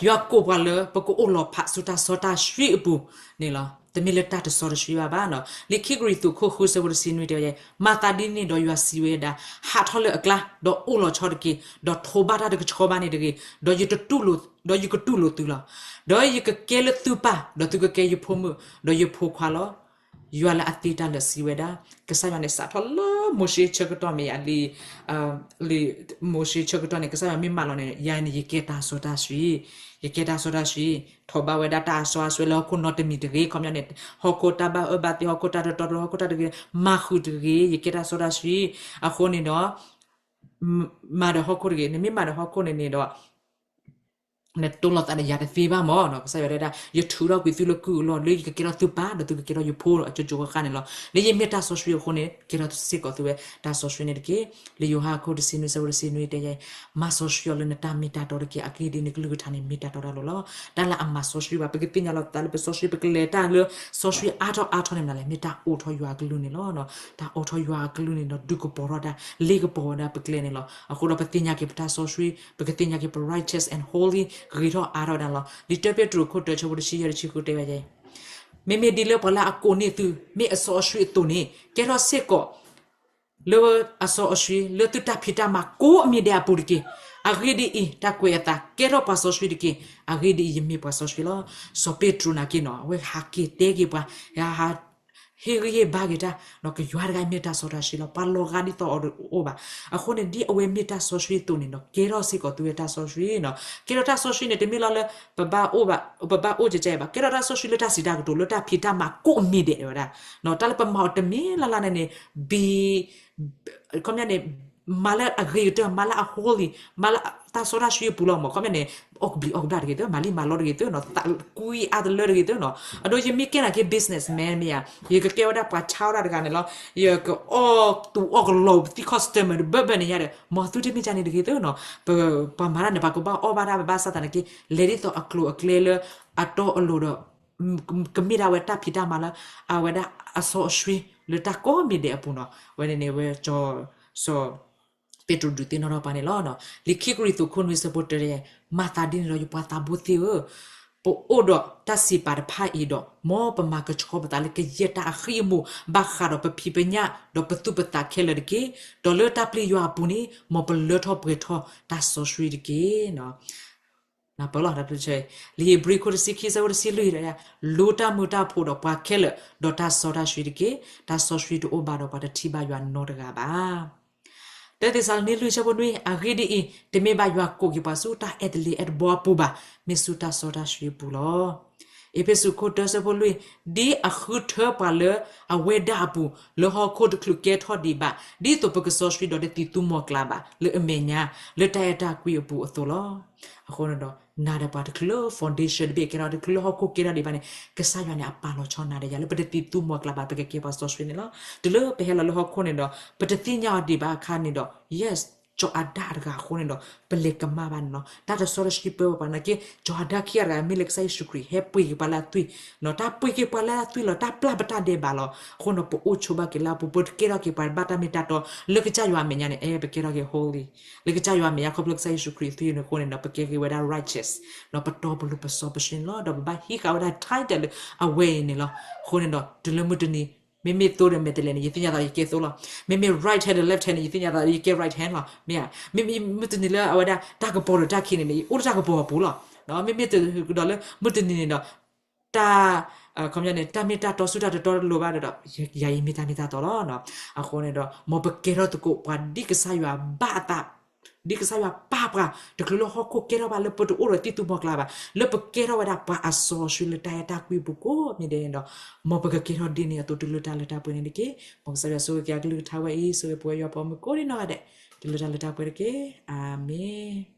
ယွၤကိးပှၤလၢပကအိၣ်လီၤဖးဆူတၢ်စီတၢ်ဆှံအပူၤန့ၣ်လီၤ. တမ့ၢ်လၢတၢ်တစီတဆှံဘၣ်ဘၣ်နီၤ. လံာ်ခံကရံၣ်သူးခိၣ်ဃုဆၢဖိတဆံနွံတဲဝဲ, မၤသးဒ်န့ၣ်ဒီးယွၤစံးဝဲဒၣ်, ဟးထီၣ်လၢအကျါ, ဒီးအိၣ်လီၤဆီတက့ၢ်, ဒီးထိးဘၣ်တၢ်တကဆှီဘၣ်န့ၣ်တဂ့ၤ, ဒီးယကတူၢ်လိာ်, ဒီးယကတူၢ်လိာ်သုလီၤ. ဒီးယကကဲလၢသုပၢ်, ဒီးသုကကဲယဖိမုၣ်, ဒီးယဖိခွါလီၤ. ယွၤလၢအသ့တၢ်လၢာ်စံးဝဲဒၣ်, ကစၢ်ယွၤန့ၣ်စးထီၣ်လၢမိၤၡ့ဆၢကတီၢ်မ့ၢ်ယၤလံ, လံာ်မိၤၡ့ဆၢကတီၢ်န့ၣ် ကစၢ်ယွၤမ့ၢ်မၢလီၤန့ၣ် ယၤန့ၣ် ယကဲတၢ်စီတၢ်ဆှံ, ယကဲတၢ်စီတၢ်ဆှံ, ထိးဘၣ်ဝဲဒၣ်တၢ်အစီအဆှံလၢဟီၣ်ခိၣ်နီတမံၤတဂ့ၤ, ခီပညီန့ၣ် ဟီၣ်ခိၣ်တၢ်ဘၣ်အၢဘၣ်သီ ဟီၣ်ခိၣ်တၢ်တတီတလိၤ ဟီၣ်ခိၣ်တၢ်တဂ့ၤ မၤဃုာ်တဂ့ၤ, ယကဲတၢ်စီတၢ်ဆှံ, အဃိန့ၣ်ဒီး မၤဒီးဟီၣ်ခိၣ်တဂ့ၤ, နမ့ၢ်မၤဒီးဟီၣ်ခိၣ်န့ၣ်န့ၣ်ဒီး နတိၢ်လီၤသးဒီးယၤတသ့ဘၣ်မၢ်နီၤ. ကစၢ်ယွၤတဲဒၣ် ယထုးထီၣ်ကွံာ်သုလၢကုၢ်အလီၢ် လၢယကကဲထီၣ်သုပၢ် ဒီးသုကကဲထီၣ်ယဖိအကၠိကၠိဃၣ်ဃၣ်န့ၣ်လီၤ. လၢယမ့ၢ်တၢ်စီဆှံအဃိန့ၣ် ကဲထီၣ်စ့ၢ်ကီးသုဝဲတၢ်စီဆှံန့ၣ်တက့ၢ်. လၢယိၤဟၣ်အခိၣ်တဆံနွံဆၢဖိတဆံနွံတဲယဲ, မၤစီဆှံအီၤလၢနတၢ်မ့ၢ်တၢ်တီတက့ၢ်. အဂ့ၢ်ဒ်အံၤ နကလုၢ်ကထါန့ၣ်မ့ၢ်တၢ်တီတၢ်လိၤလီၤ. တၢ်လၢအမၤစီဆှံဘၣ် ပကသ့ၣ်ညါလီၤသးလၢပစီဆှံ ပကလဲၤတၢ်လၢစီဆှံအါထီၣ်အါထီၣ်န့ၣ်မနုၤလဲၣ်, မ့ၢ်တၢ်အိးထီၣ်ယွၤအကလုၢ်န့ၣ်လီၤ. တၢ်အိးထီၣ်ယွၤအကလုၢ်န့ၣ်ဒီး ဒုးကပီၤထီၣ်တၢ် လ့ကပီၤဝဲဒၣ်ပကျဲန့ၣ်လီၤ. အဃိဒီးပသ့ၣ်ညါက့ၤပတၢ်စီဆှံ, ပကသ့ၣ်ညါက့ၤပ righteous and holy ဂ့ၤထီၣ်အါထီၣ်ဒၣ်လီၤ. လံာ်တၢပ့းတရူးခိၣ်တၢဆၢဖိတဆံယဲၢ်တဆံဃုတဲဝဲယဲ, မ့မ့ၢ်ဒ်လၢပှၤလၢအကိးန့ၢ်သု မ့ၢ်အစီအဆှံအသိးန့ၣ် ကဲထီၣ်စ့ၢ်ကီး လၢအစီအဆှံ လၢသုတၢ်ဖံးတၢ်မၤကိးမံၤဒဲးအပူၤတက့ၢ်. အဂ့ၢ်ဒ်အံၤ တၢ်ကွဲးအသး ကဲထီၣ်ပှၤစီဆှံတက့ၢ်. အဂ့ၢ်ဒ်အံၤ ယမ့ၢ်ပှၤစီဆှံလီၤ. စီၤပ့းတရူးနာ်က့နီၤ အဝဲဟးက့ၤတဲက့ၤပှၤ, ဟး ဟ့ၣ်ဂံၢ်ဟ့ၣ်ဘါက့ၤတၢ်, ကယွၤတဂၤမ့ၢ်တၢ်စီတၢ်ဆှံလီၤ. ပှၤလီၤဂာ်ဒ်သိးအီၤတအိၣ်ဘၣ်. အဃိန့ၣ် ဒ်အဝဲမ့ၢ်တၢ်စီဆှံအသိးန့ၣ်နီၤ ကဲထီၣ်စ့ၢ်ကီးသုဝဲတၢ်စီဆှံနီၤ. ကဲထီၣ်တၢ်စီဆှံန့ၣ် တမ့ၢ်လီၤလၢ ပဘၣ်အိၣ်ဘၣ်, ပဘၣ်အိၣ်ကဲကဲဘၣ်. ကဲထီၣ်တၢ်စီဆှံလၢတၢ်စံးတၢ်ကတိၤ လၢတၢ်ဖံးတၢ်မၤကိးမံၤဒဲးဝဲဒၣ် တၢ်လၢပမၤအီၤတမံၤလၢ်လၢ်န့ၣ်န့ၣ် ဘံ ခီပညီန့ၣ် မၤလၢအဂ့ၤကတၢၢ် မၤလၢအ holy မၤလၢတၢ်စီတၢ်ဆှံအပူၤလီၤမၢ်. ခီပညီန့ၣ် အီၣ်ကဘျံးအီၣ်ကဘျၣ်တဂ့ၤသု, မၤလံမၤလီတဂ့ၤသုနီၤ, သးကွံအါတလၢတဂ့ၤသုနီၤ. အဒိ ယမ့ၢ်ကဲနာ်က့ businessman မ့ၢ်ဧါ, ယကကဲဝဲဒၣ်ပှၤဆါဝဲဒၣ်တဂၤန့ၣ်လီၤ. ယကအီၣ်သူၣ်အီၣ်ကလီၤပသံ customer တဘၢဘၢန့ၣ်ယါဒီး မ်သုတမ့ၢ်ကန့ၣ်တဂ့ၤသုနီၤ. ပပှၤမၤတၢ်န့ၣ် ပှၤကဘၣ်အီၣ်ဘၣ်တၢ် ဘၣ်ဆၣ်သနာ်က့ လဲၤဒ်သိးအကျိၤအကျဲလၢအတီအလိၤဒီး ကမ့ၢ်ဒၣ်ဝဲတၢ်ဖံးတၢ်မၤလၢ အဝဲဒၣ်အစီအဆှံလၢတၢ်ကိးမံၤဒဲးအပူၤနီၤ. ဝဲန့ၣ်န့ၣ်ဝဲ စီၤပ့းတရူးဒုးသ့ၣ်နီၣ်ထီၣ်ပှၤန့ၣ်လီၤ. လံာ်ခံကရံၣ်သူးခိၣ်နွံဆၢဖိတၢ မၤသးဒ်န့ၣ်ဒီးယပှၤသးဘိသ့ၣ်ဧၢ, ပအိၣ်ဒီးတၢ်စံးပာ်တဖၣ်အံၤဒီး မ်ပမၤကဆှီပသးလၢကယဲၢ်တၢ်အဃံအမူး ဘၣ်ဃးဒီးပဖံးပညၣ် ဒီးပသူၣ်ပသးခဲလၢာ်တက့ၢ်. ဒီးလၢတၢ်ပျံၤယွၤအပူၤန့ၣ် မ်ပလၢထီၣ်ပှဲၤထီၣ်တၢ်စီဆှံတက့ၢ်. လံာ်ဧ့ၤဘြံၤခိၣ်တဆံခံ ဆၢဖိတဆံလွံၢ်, လူၤတၢ်မုာ်တၢ်ဖိးဒီးပှၤခဲလၢာ် ဒီးတၢ်စီတၢ်ဆှံတက့ၢ်. တၢ်စီဆှံတအိၣ်ဘၣ်ဒီးပှၤတထံၣ်ဘၣ်ယွၤနီတဂၤဘၣ်. တၢ သ့းစၤလနံ လွံၢ် ဆၢဖိနွံ, အဂ့ၢ်ဒ်အံၤ, တမ့ၢ်ဘၣ်ယွၤကိးက့ၤပှၤဆူတၢ်အဲၣ်တလ့ၤအဲၣ်တဘီအပူၤဘၣ်, မ့ၢ်ဆူတၢ်စီတၢ်ဆှံအပူၤလီၤ. အ့းဖ့းစူး ခိၣ်တၢ ဆၢဖိလွံၢ်, ဒ်အဃုထၢပှၤလၢအဝဲဒၣ်အပူၤ လၢဟီၣ်ခိၣ်တချုးကဲထီၣ်ဒံးဘၣ်, ဒ်သိးပကစီဆှံဒီးတသံၣ်သူမီၤကျၢ်ဘၣ် လၢအမဲာ်ညါ လၢတၢ်အဲၣ်တၢ်ကွံအပူၤအသိးလီၤ. အဃိန့ၣ်ဒီး နၤဒီးပှၤတချုးလၢ foundation တဘ့ၣ်ကဲထီၣ် တချုးလၢဟီၣ်ခိၣ်ကဲထီၣ်ဒံးဘၣ်န့ၣ် ကစၢ်ယွၤန့ၣ် အပာ်လီၤဆီနၤဒီးယၤ လၢပတသံၣ်သူမီၤကျၢ်ဘၣ် ပကကဲပှၤစီဆှံန့ၣ်လီၤ. တုၤလၢပဟဲလီၤလၢဟီၣ်ခိၣ်န့ၣ်ဒီး ပတသ့ၣ်ညါအီၤဒံးဘၣ်အခါန့ၣ်ဒီး yes, ကၠီၤအၤဒၣ်တဂၤအဃိန့ၣ်ဒီး ပလဲၤကမၣ်ဘၣ်န့ၣ်လီၤ. တၢ်တစီတဆှံပၢဝဲပှၤနာ်က့ ကၠီၤအၤဒၣ်ခံဂၤတဂၤ မ့ၢ်လၢကစၢ်ယ့ၣ်ၡူးခရံာ် ဟဲပှ့ၤက့ၤပှၤလၢအသွံၣ်, တၢ်ပှ့ၤက့ၤပှၤလၢအသွံၣ်လီၤ. တၢ်ပျၢ်ပတၢ်ဒဲးဘးလီၤ. အဃိန့ၣ်ဒီး ပအိၣ်ဆိးဘၣ်က့ၤလၢအပူၤ ပကဲထီၣ်က့ၤပှၤဘၣ်တၢ်မ့ၢ်တၢ်တီ လၢကစၢ်ယွၤအမဲာ်ညါန့ၣ် အဲ ပကဲထီၣ်က့ၤ holy လၢကစၢ်ယွၤအမဲာ်ညါ ခီဖျိကစၢ်ယ့ၣ်ၡူးခရံာ်အသွံၣ်အဃိန့ၣ်ဒီး ပကဲက့ၤဝဲဒၣ် righteous ဒီးပတီပလိၤပစီပဆှံန့ၣ်လီၤ. ဒီးပဘၣ်ဟံးဃာ်ဝဲဒၣ် title လၢအဝဲအံၤန့ၣ်လီၤ. အဃိန့ၣ်ဒီး တုၤလၢမုၢ်တနံၤ မ့မ့ၢ်သိဒီးမဲာ်တဲးလဲးန့ၣ် ယသ့ၣ်ညါသးဒီးယကဲသိလီၤ. မ့မ့ၢ် right hand ဒီး left hand န့ၣ် ယသ့ၣ်ညါသးဒီးယကဲ right hand လီၤ. မ့ၢ်ဧါ. မ့မ့ၢ်မုၢ်တနံၤလၢအဝဲဒၣ် တၢ်ကပီၤဒီးတၢ်ခံးန့ၣ်န့ၣ် ယအိၣ်လၢတၢ်ကပီၤအပူၤလီၤ. မ့မ့ၢ်တဒီးလၢမုၢ်တနံၤန့ၣ်ဒီး တၢ် ခီပညီန့ၣ် တၢ်မ့ၢ်တၢ်တီဆူတၢ်တတီတလိၤဘၣ်ဒီး ယၤအံၤမ့ၢ်တၢ်မ့ၢ်တၢ်တီလီၤ. အဃိန့ၣ်ဒီး မ်ပကဲထီၣ်သကိးပှၤဒ်ကစၢ်ယွၤဘၣ်အသး ဒ်ကစၢ်ယွၤပာ်ပှၤ တချုးလၢဟီၣ်ခိၣ်ကဲထီၣ်ဘၣ် လၢပတအိၣ်ဒီးသံၣ်သူမီၤကျၢ်ဘၣ် လၢပကဲထီၣ်ဝဲဒၣ်ပှၤအစီဆှံလၢတၢ်အဲၣ်တၢ်ကွံပူၤကိးမံၤဒဲးန့ၣ်ဒီး မ်ပကကဲထီၣ်ဒ်န့ၣ်အသိးတုၤလၢတၢ်လၢတၢ်ပှဲၤန့ၣ်တက့ၢ်. မ်ကစၢ်ယွၤဆိၣ်ဂ့ၤက့ၤအကလုၢ်ကထါဝဲအံၤ ဆိၣ်ဂ့ၤပဝဲယွၤပိာ်မုၣ်ကိးဒံနီၢ်ဂၤဒဲး တုၤလၢတၢ်လၢတၢ်ပှဲၤတက့ၢ်. အၤမ့ၣ်.